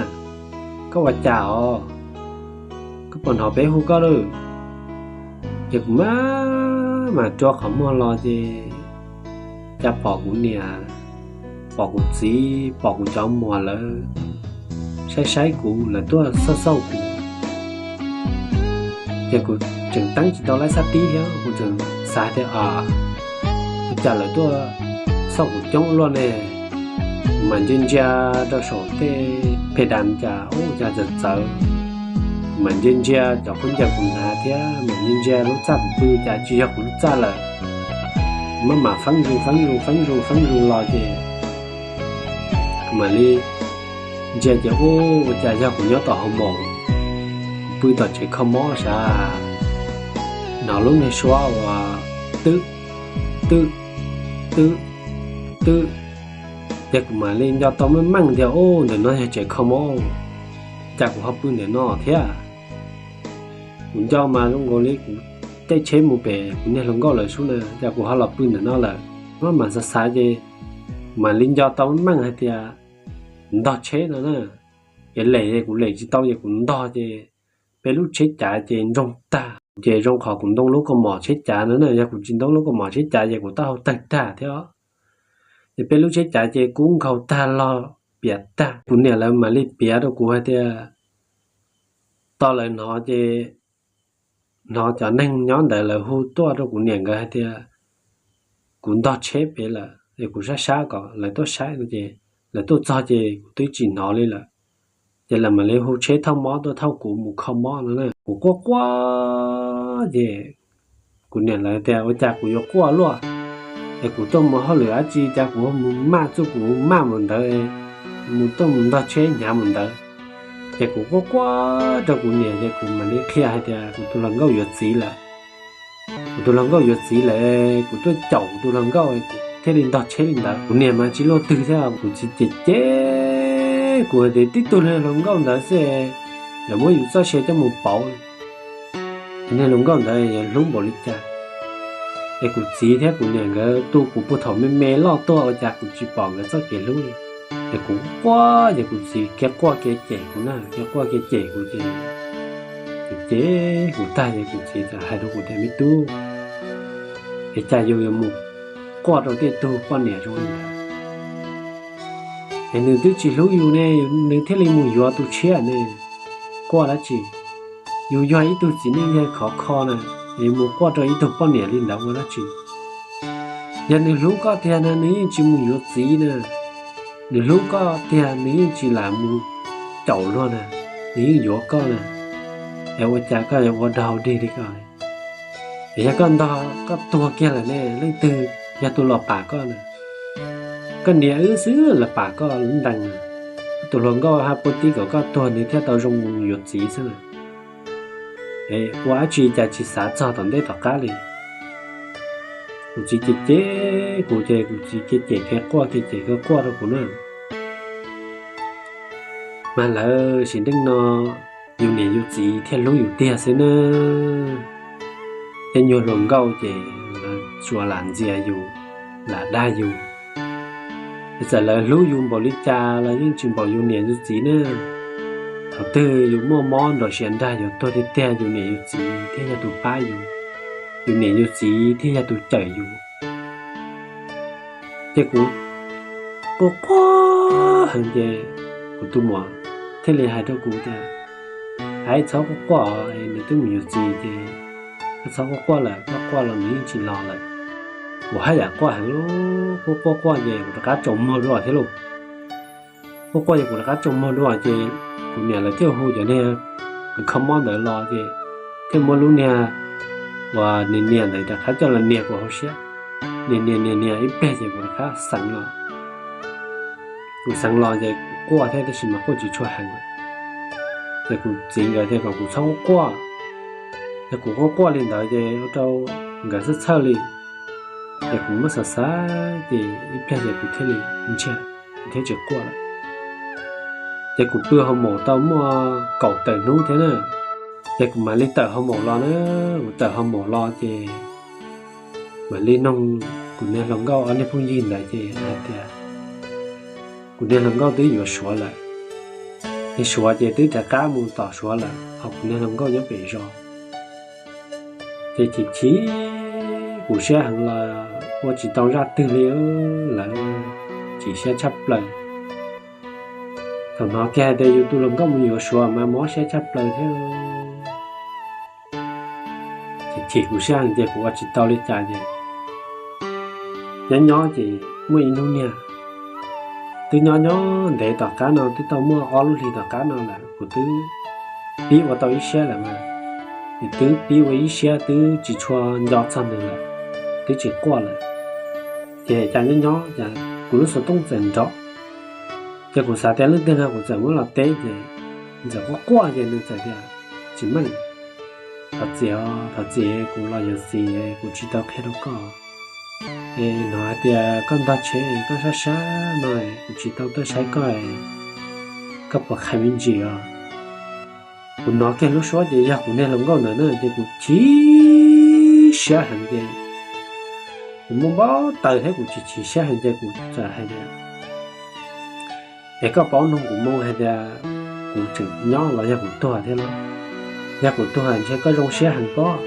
Koj ua cas os? Koj puas hnov peb hu koj lawm? Ces kuv maj mam rua qhov muag los ces cas pom kuv niam, pom kuv txiv, pom kuv cov muam lawv saib saib kuv, lawv tuaj xauj xauj kuv. Ces kuv tseem teeb tsis tau laib xab tib thiab, kuv tseem xav tias, Ua cas lawv tuaj xauj kuv coob luaj ne? Kuv mam ntsia ntsia rau saum tej phe das cas ub cas txawv txawv. Kuv mam ntsia ntsia cov khaub ncaws kuv hnav thiab mam ntsia ntsia lub txaj kuv pw cas tsis yog kuv lub txaj lawm. Kuv maj mam feeb zus feeb zus feeb zus feeb zus los ces kuv mam li ntsia ces ub, ua cas yog kuv nyob tom hoo maum, kuv pw tom tsev kho mob sav. Hnov lub niag suab uas twb, twb, twb, twb. Ces kuv mam li nco tau meej meej tias, Ub, ntawm no yog tsev kho mob, cas kuv ho pw ntawm no thiab? Kuv nco mas zoo nkaus li kuv caij tsheb mus pem kuv niag hluas nkauj lawv sub na, cas kuv ho los pw ntawm no lawm. Maj mam xav xav ces kuv mam li nco tau meej meej hais tias kuv ntog tsheb no na. Ces lem es kuv lem tsis tau ces kuv ntog ces peb lub tsheb cav ces ntsoog tag. Ces zoo qhov kuv ntoo lub kaus mom tsheb cav no na, yog kuv tsis ntoo lub kaus mom tsheb cav ces kuv taub hau tawg tag thiab. Ces peb lub tsheb cav ces kub nkhaus tag log piav tag. Kuv niam lawv mam li piav rau kuv hais tias, tau lawv hnov ces hnov cov neeg nyob ntawd lawv hu tuaj rau kuv niam nkawd hais tias kuv ntog tsheb pem lawm es kuv sab sab kom lawv tuaj saib no ces lawv tuaj txog ces kuv twb tsis hnov li lawm. Ces lawv mam li hu tsheb thauj mob tuaj thauj kuv mus kho mob no na. Kuv quaj quaj ces kuv niam lawv tias, Ua cas kuv yuav quaj luaj? Es kuv tuaj mus hauj lwm dab tsi cas kuv mus maj txuj kuv maj mus ntawd, mus tuaj mus ntog tsheb hnyav mus ntawd. Ces kuv quaj quaj rau kuv niam ces kuv mam li qhia hais tias kuv tus hluas nkauj yuav txiv lawm. Kuv tus hluas nkauj yuav txiv lawm, kuv tuaj caum kuv tus hluas nkauj thiaj li ntog tsheb li ntawd. Kuv niam mas tsis luaj twg thiab, kuv txiv ces cem kuv tias tib tug niag hluas nkauj ntawd xwb, yuav muab yus txoj sia coj mus pauv. Niag hluas nkauj ntawd yog hlub npaum li cas. Es kuv txiv thiab kuv niam nkawd tu kuv puag thaum me me loj tuaj ua cas kuv tsis pom nkawd txoj kev hlub li. Ces kuv quaj ces kuv txiv kiag quaj kiag cem kuv na, kiag quaj kiag cem kuv ces kuv cem kuv tag ces kuv txiv txawm hais rau kuv tias me tub, es cas yus yuav mus quaj rau tej tug poj niam zoo li ntawd? Es nws twb tsis hlub yus ne, nws thiaj li mus yuav tus tshiab ne. Quaj dab tsi? Yus yog ib tug txiv neej yawg khov kho na, es mus quaj rau ib tug poj niam li ntawd ua dab tsi? Yog nws hlub koj tiag na nws yeej tsis mus yuav txiv na. Nws hlub koj tiag nws yeej tsis lam mus caum luag na, nws yeej yuav koj na. Es ua cas koj yuav ua dog dig li ko? Es yog koj ntog koj tuag kiag lawm ne, leej twg yog tus los pam koj na? Koj niam wb xwb los pam koj lub ntees na. Tus hluas nkauj haj puag tib kom koj tuag nws thiaj tau zoo mus yuav txiv xwb na. Ua dab tsi cas tsis xav txog tom ntej tom qab li? Kuv txiv cem cem kuv ces kuv txiv kiag cem kiag quaj kiag cem kiag quaj rau kuv na. Mas lawv sim neej no yus niam yus txiv thiaj hlub yus tiag xwb na. Tej nyuag hluas nkauj ces lawv tsuas lam ntxias yus, lam dag yus. Es txawm lawv hlub yus npaum li cas los yeej tsis npaum yus niam yus txiv na. Thaum twg yus muaj mob nrog siav nrag yuav tuag tiag tiag yus niam yus txiv thiaj yog tus pab yus, yus niam yus txiv thiaj yog tus cawm yus. Ces kuv quaj quaj heev ces kuv tus muam thiaj li hais rau kuv tias, Aib, txhob quaj quaj, nws twb mus yuav txiv ces koj txhob quaj quaj lawm, koj quaj los nws yeej tsis los lawm. Kuv haj yam quaj heev, quaj quaj quaj ces kuv rov qab tsaus muag dua thiab lauj. Quaj quaj ces kuv rov qab tsaus muag dua ces kuv niam lawv thiaj hu cov niag kho mob ntawd los ces thiaj muab lub niag uas niag niag ntawd rov qab coj los nias kuv hauv siab. Nias nias nias nias ib pliag ces kuv rov qab xeev los. Kuv xeev los ces kuv quaj thiab tab sis mas quaj tsis tshua heev. Ces kuv txiv nkawd tias kom kuv txhob quaj, ces kuv quaj quaj li ntawd ces ua rau nkawd txhawj txhawj li. Ces kuv muab xav xav ces ib pliag ces kuv thiaj li ntsiag, kuv thiaj tsis quaj lawm. Ces kuv pw hoo maum tau muaj kaum tawm hnub thiab na, ces kuv mam li tawm hoo maum los na. Kuv tawm hoo maum los ces mam li noog kuv niag hluas nkauj ob niag phooj ywg ntawd ces hais tias kuv niag hluas nkauj twb yuav Suav lawm. Niag Suav ces twb rov qab mus tom Suav lawm, ho kuv niag hluas nkauj nyob pem zos. Ces chim chim kuv siab heev los ua tsis tau zaj twg li, lawv chim siab tshaj plaws. Thaum hnov kiag hais tias yus tus hluas nkauj mus yuav Suav mas mob siab tshaj plaws thiab. Ces chim kuv siab heev ces kuv ua tsis tau li cas ces nyob nyob ces muaj ib hnub niag twb nyob nyob ntev tom qab no twb tau muaj ob lub hlis tom qab no lawm kuv twb pib ua tau ib siab lawm mas, es twb pib ua ib siab twb tsis tshua nco txog nws lawm, twb tsis quaj lawm. Ces cas nyob nyob cas kuv lub xov tooj txawm nrov, ces kuv xav tias leej twg no kuv txawm muab los teb ces txawm quaj quaj ces nws txawm tias, Tsis meej, thov txim os, thov txim, kuv los yuav txiv kuv tsis tau qhia rau koj. Es hnov hais tias koj ntog tsheb koj sab sab no kuv tsis tau tuaj saib koj, koj puas qhia me ntsis os? Kuv hnov kiag lub suab ces yog kuv niag hluas nkauj ntawd na ces kuv chim siab heev ces kuv muaj npau taws thiab kuv chim chim siab heev ces kuv txawm hais tias, Es koj paub nug kuv moo hais tias kuv tseem nyob los yog kuv tuag thiab los? Yog kuv tuag ntshe koj zoo siab heev pob,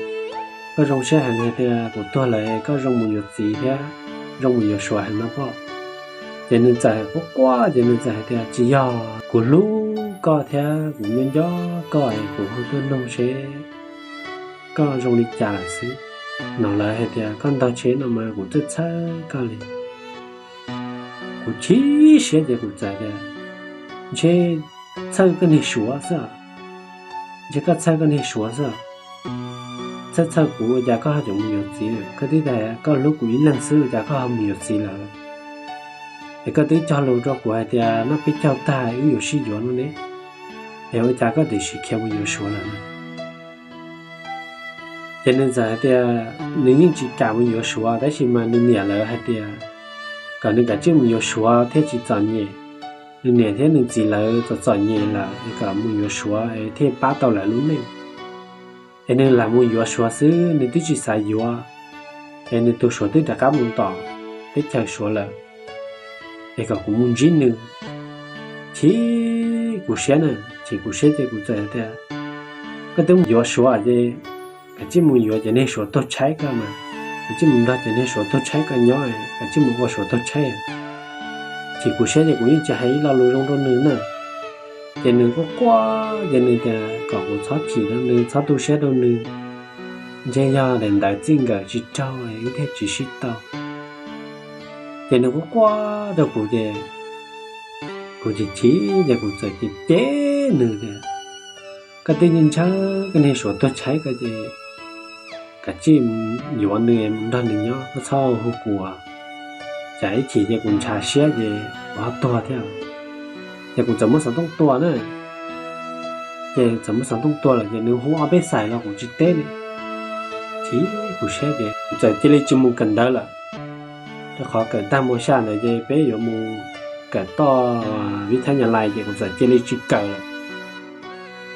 koj zoo siab heev hais tias kuv tuag lawm koj zoo mus yuav txiv thiab zoo mus yuav Suav heev no pob. Ces nws txawm quaj quaj ces nws txawm hais tias, Tsis yog, kuv hlub koj thiab kuv nyob nco koj es kuv hu tuaj nug seb koj zoo li cas lawm xwb. Hnov lawv hais tias koj ntog tsheb no mas kuv txhawj txhawj koj li. Kuv chim siab ces kuv txawm tias, Ntshe txhawj koj niag Suav xwb, ntshe koj txhawj koj niag Suav xwb. txhawj txhawj kuv, ua cas koj ho tseem mus yuav txiv? Koj twb tias koj hlub kuv ib leeg xwb, ua cas koj ho mus yuav txiv lawm? Es koj twb cog lus rau kuv hais tias noj peb caug tag wb yuav sib yuav no ne, es ua cas koj tiam sis khiav mus yuav Suav lawm? Ces nws txawm hais tias nws yeej tsis kam mus yuav Suav, tab sis mas nws niam lawv hais tias kom nws kav tsij mus yuav Suav thiaj tsis txom nyem. Nws niam thiab nws txiv lawv txom txom nyem lawm, kom mus yuav Suav thiaj pab tau lawv lub neej. Es nws lam mus yuav Suav xwb, nws twb tsis xav yuav, es nws tus Suav twb rov qab mus tom teb chaws Suav lawm, es kom kuv mus ntsib nws. Chim kuv siab na, chim kuv siab ces kuv txawm tias, koj twb mus yuav Suav ces kav tsij mus yuav cov neeg Suav tuag tshaib koj mas, kav tsij mus nrog cov neeg Suav tuag tshaib koj nyob, kav tsij mus ua Suav tuag tshaib. Chim kuv siab ces kuv yeej tsis hais ib lo lus zoo rau nws na. Ces nws quaj quaj ces nws tias kom kuv txhob chim rau nws, txhob tu siab rau nws, ntshe yog daim ntawv txij nkawm tsis raug wb thiaj tsis sib tau. Ces nws quaj quaj rau kuv ces kuv chim chim ces kuv txawm cem cem nws tias, koj twb ntshaw koj niag Suav tuag tshaib ko ces kav tsij yuav nws mus nrog nws nyob, koj txhob hu kuv, tsam ib chim ces kuv ntshav siab ces kuv ho tuag thiab. Ces kuv txawm muab xov tooj tua na. Ces txawm muab xov tooj tua lawm ces nws hu ob peb xais los kuv tsis teb li. Chim kuv siab ces kuv txawm cia li tsis mus kawm ntawv lawm. Rau qhov kawm tag mos xya ntawd ces peb yuav mus kawm toj vib thab Nyab Laj ces kuv txawm cia li tsis kawm lawm.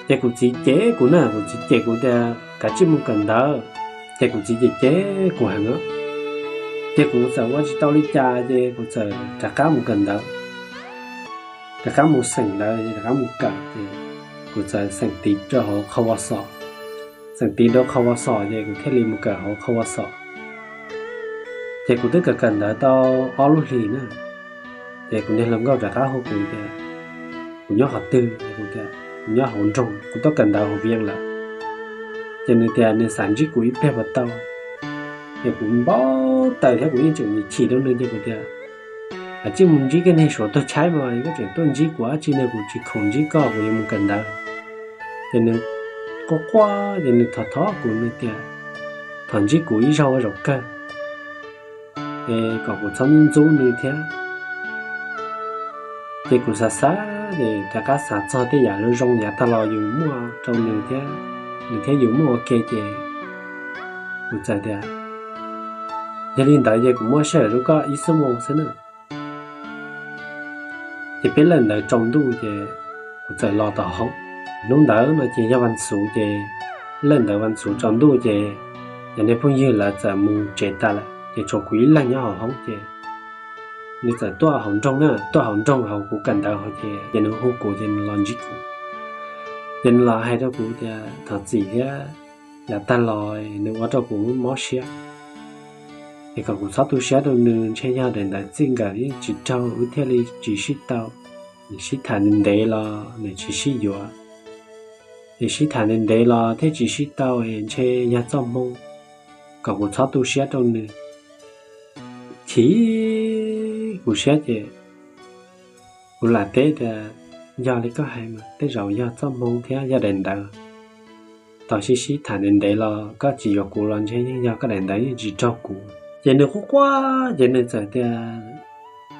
Ces kuv txiv cem kuv na, kuv txiv cem kuv tias kav tsij mus kawm ntawv. Ces kuv txiv cem cem kuv heev os. Ces kuv txawm ua tsis tau li cas ces kuv txawm rov qab mus kawm ntawv. Rov qab mus xeem ntawv, rov qab mus kawm ces kuv txawm xeem tiv rau hauv qhov ua xom. Xeem tiv rau qhov ua xom ces kuv thiaj li mus kawm hauv qhov ua xom. Ces kuv twb kawm kawm ntawv tau ob lub hlis na. Ces kuv niag hluas nkauj rov qab hu kuv tias, kuv nyob qhov twg? Kuv tias kuv nyob hauv nroog, kuv tuaj kawm ntawv hauv Vias lawm. Ces nws tias nws xav ntsib kuv ib pliag puas tau? Ces kuv npau taws thiab kuv yeej tseem chim rau nws ces kuv tias, kav tsij mus ntsib koj niag Suav tuag tshaib mas, koj tseem tuaj ntsib kuv dab tsi no, kuv tsis khoom ntsib koj, kuv yuav mus kawm ntawv. Ces nws quaj quaj ces nws thov thov kuv, nws tias thov ntsib kuv ib zaug ua zaum kawg, es kom kuv txhob ntxub nws thiab. Ces kuv xav xav ces rov qab xav txog tej yam zoo zoo yav tag los yus muaj rau nws thiab, nws thiab yus muaj ua ke ces kuv txawm tias, yog li ntawd ces kuv muab sij hawm rau koj ib xuab moos xwb na. Ces peb lawm ntawd tsaus ntuj ces kuv txawm los tom hoob. Hnub ntawd no ces yog vas xuv ces lawm ntawd vas xuv tsaus ntuj ces cov niag phooj ywg lawv txawm mus tsev tas lawm ces tshuav kuv ib leeg nyob hauv hoob ces nws txawm tuaj hauv nroog na, tuaj hauv nroog hauv kuv kawm ntawv hauv ces, ces nws hu kuv ces nws los ntsib kuv. Ces nws los hais rau kuv tias thov txim thiab, yav tag los nws ua rau kuv mob siab, es kom kuv txhob tu siab rau nws, ntshe yog daim ntawv txij nkawm yeej tsis raug wb thiaj li tsis sib tau. Nws sib tham ntev ntev los nws tsis sib yuav, es sib tham ntev ntev los thiaj tsis sib tau es ntshe yog txoj hmoo, kom kuv txhob tu siab rau nws. Chim kuv siab ces kuv lam teb tias, yog li koj hais mas tej zaum yog txoj hmoo thiab yog daim ntawv. Tos sib sib tham ntev ntev los koj tsis yuav kuv los ntshe yeej yog koj daim ntawv yeej tsis raug kuv. Ces nws quaj quaj ces nws txawm tias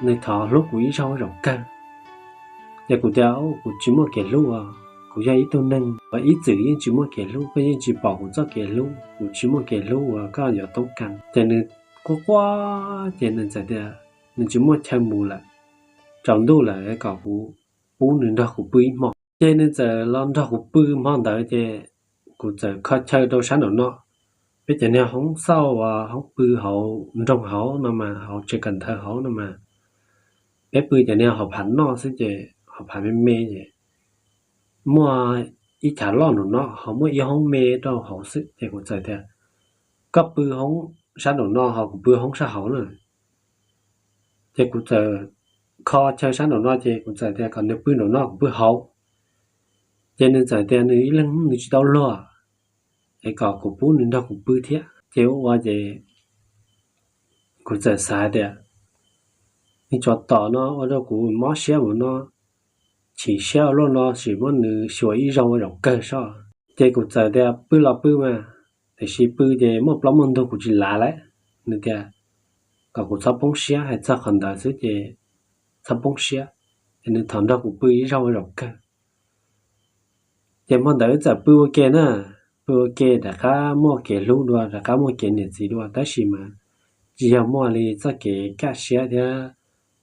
nws thov hlub kuv ib zaug zaum kawg. Ces kuv tias, kuv tsis muaj kev hlub os, kuv yog ib tug neeg uas ib txwm yeej tsis muaj kev hlub, koj yeej tsis pom kuv txoj kev hlub, kuv tsis muaj kev hlub uas koj yuav toob kas. Ces nws quaj quaj ces nws txawm tias nws tsis muaj chaw mus lawm, tsaus ntuj lawm kom kuv pub nws nrog kuv pw ib hmo. Ces nws txawm los nrog kuv pw hmo ntawd ces kuv txawm kho chaw rau sab nraum no. Peb cov niag hoob xauj uas hoob pw hauv nroog hauv no mas, hauv tsev kawm ntawv hauv no mas, peb pw cov niag hauv phav noj xwb ces hauv phav me me ces muaj ib chav loj nraum no ho muaj ib hoob me rau hauv xwb ces kuv txawm tias, koj pw hoob sab nraum no ho kuv pw hoob sab hauv na. Ces kuv txawm kho chaw sab nraum no ces kuv txawm tias kom nws pw nraum no kuv pw hauv. Ces nws txawm tias nws ib leeg nws tsis tau luag, es kom kuv pub nws nrog kuv pw thiab. Ces ua ua ces kuv txawm xav tias, nws tsuas tom no ua rau kuv mob siab mus no, chim siab ua luaj no, sim muab nws xyuas ib zaug ua zaum kawg soj. Ces kuv txawm tias pw los pw mas, tiam sis pw ces muaj plaub muaj ntug kuv tsis lav lawm. Nws tias kom kuv txhob poob siab, hais txog qhov ntawd xwb ces txhob poob siab, es nws thov nrog kuv pw ib zaug ua zaum kawg. Ces hmo ntawd wb txawm pw ua ke na, pw ua ke rov qab muaj kev hlub dua, rov qab muaj kev niam txiv dua, tab sis mas tsis yog muaj li txoj kev kaj siab thiab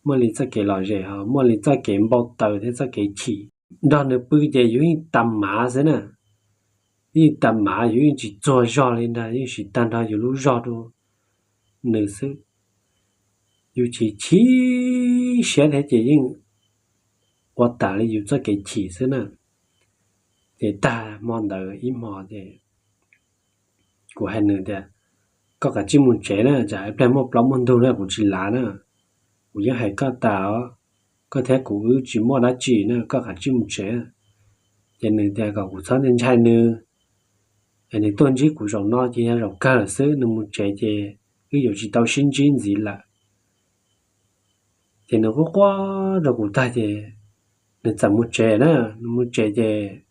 muaj li txoj kev lom zem, ho muaj li txoj kev npau taws thiab txoj kev chim. Nrog nws pw ces yus yeej tas mav xwb na, yeej tas mav, yus yeej tsis txuag zog li ntag, yeej siv tag nrho yus lub zog rau nws xwb. Yus chim chim siab thiab ces yeej ua tas li yus txoj kev chim xwb na. Ces tag hmo ntawd ib hmo ces kuv hais nws tias, koj kav tsij mus tsev na, tsam ib pliag muaj plaub muaj ntug na kuv tsis lav na. Kuv yeej hais koj tas os, koj thiab kuv wb tsis muaj dab tsi na, koj kav tsij mus tsev. Ces nws tias kom kuv txhob ntshai nws, es nws tuaj ntsib kuv zaum no ces yog zaum kawg lawm xwb, nws mus tsev ces wb yuav tsis tau sib ntsib ntxiv lawm. Ces nws quaj quaj rau kuv tag ces nws txawm mus tsev na, nws mus tsev ces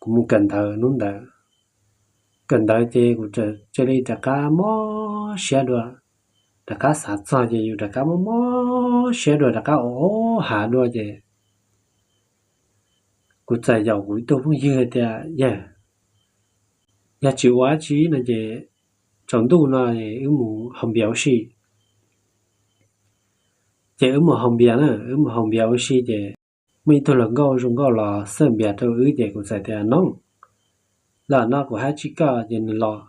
kuv mus kawm ntawv hnub ntawd. Kawm ntawv ces kuv cia li rov qab mob siab dua, rov qab xav txog ces yus rov qab mob mob siab dua, rov qab ua hav dua ces kuv txawm yaum kuv ib tug phooj ywg tias, yawg, yog tsis ua dab tsi no ces tsaus ntuj no wb mus haus npias ua si. Ces wb mus haus npias na, wb mus haus npias ua si ces muaj ib tug hluas nkauj zoo nkauj los xawb npias rau wb ces kuv txawm tias, noob, los no kuv hais tsis koj. Ces nws los,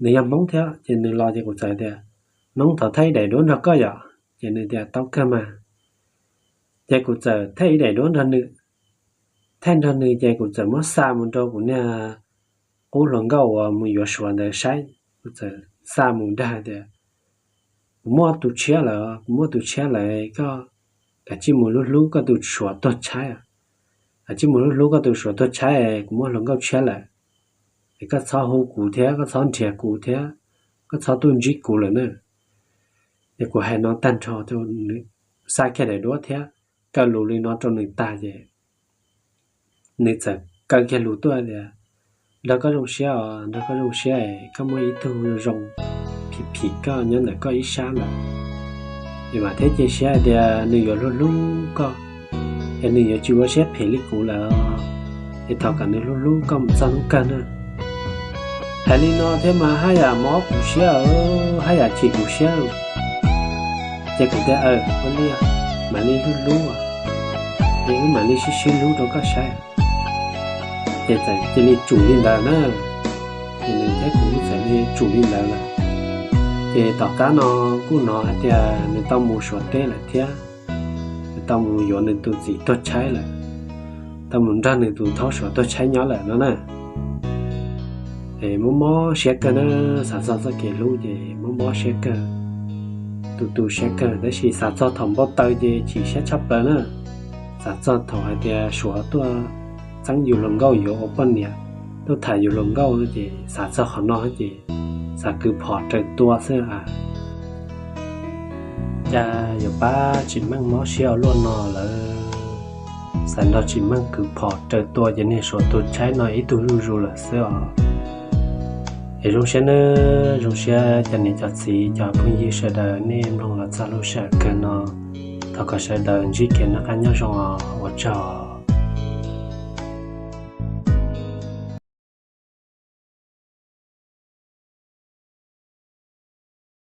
nws yog Hmoob thiab ces nws los ces kuv txawm tias, noob, thov thaij ib daim duab nrog koj yom. Ces nws tias, tau kawg mas. Ces kuv txawm thaij ib daim duab nrog nws. Thaij nrog nws ces kuv txawm muab xa mus rau kuv niag qub hluas nkauj uas mus yuav Suav ntawd saib. Kuv txawm xa mus dag tias, kuv muaj tus tshiab lawm, kuv muaj tus tshiab lawm, koj kav tsij mus hlub hlub koj tus Suav tuag tshaib. Kav tsij mus hlub hlub koj tus Suav tuag tshaib, kuv muaj hluas nkauj tshiab lawm. Es koj txhob hu kuv thiab koj txhob nrhiav kuv thiab koj txhob tuaj ntsib kuv lawm na. Ces kuv hais no tag nrho, xa kiag daim duab thiab kaw lus li no rau nws tag ces nws txawm kaw kiag lus tuaj tias, nrog koj zoo siab os, nrog koj zoo siab es koj muaj ib tug zoo phim phim koj nyob ntawm koj ib sab lawm. Es vam thiab cia siab hais tias nws yuav hlub hlub koj, es nws yuav tsis ua siab phem li kuv lawm, es thov kom nws hlub hlub koj mus txog hnub kawg na. Hais li no thiab mas haj yam mob kuv siab, haj yam chim kuv siab. Ces kuv tias, aw, ua li, mam li hlub hlub, es wb mam li sib sib hlub rau koj saib. Ces txawm cia li tsum li ntawd na. Ces nws thiab kuv txawm li tsum li ntawd lawm. Ces tom qab no kuj hnov hais tias nws tau mus Suav teb lawm thiab, nws tau mus yuav nws tus txiv tuag tshaib lawm, tau mus nrog nws tus thaub Suav tuag tshaib nyob lawm no na. Es mob mob siab kawg na, xav txog txoj kev hlub ces mob mob siab kawg. Tu tu siab kawg, tab sis xav txog thaum npau taws ces chim siab tshaj plaws na. Xav txog thaum hais tias Suav tuaj txeeb yus hluas nkauj yuav ua poj niam, tuaj tham yus hluas nkauj ces xav txog qhov no ces xav kwv phom raws tua xwb a. Cas yuav pab tsis meej mob siab ua luaj no lawm, xav nrog tsis meej kwv phom raws tua ces niag Suav tuag tshaib no ib tug zuj zus lawm xwb os. Es zoo siab nawb, zoo siab cov niam cov txiv cov phooj ywg sawv daws nej mloog los txog lub sij hawm kawg no. Thov kom sawv daws ntsib kev noj qab nyob zoo os, ua tsaug.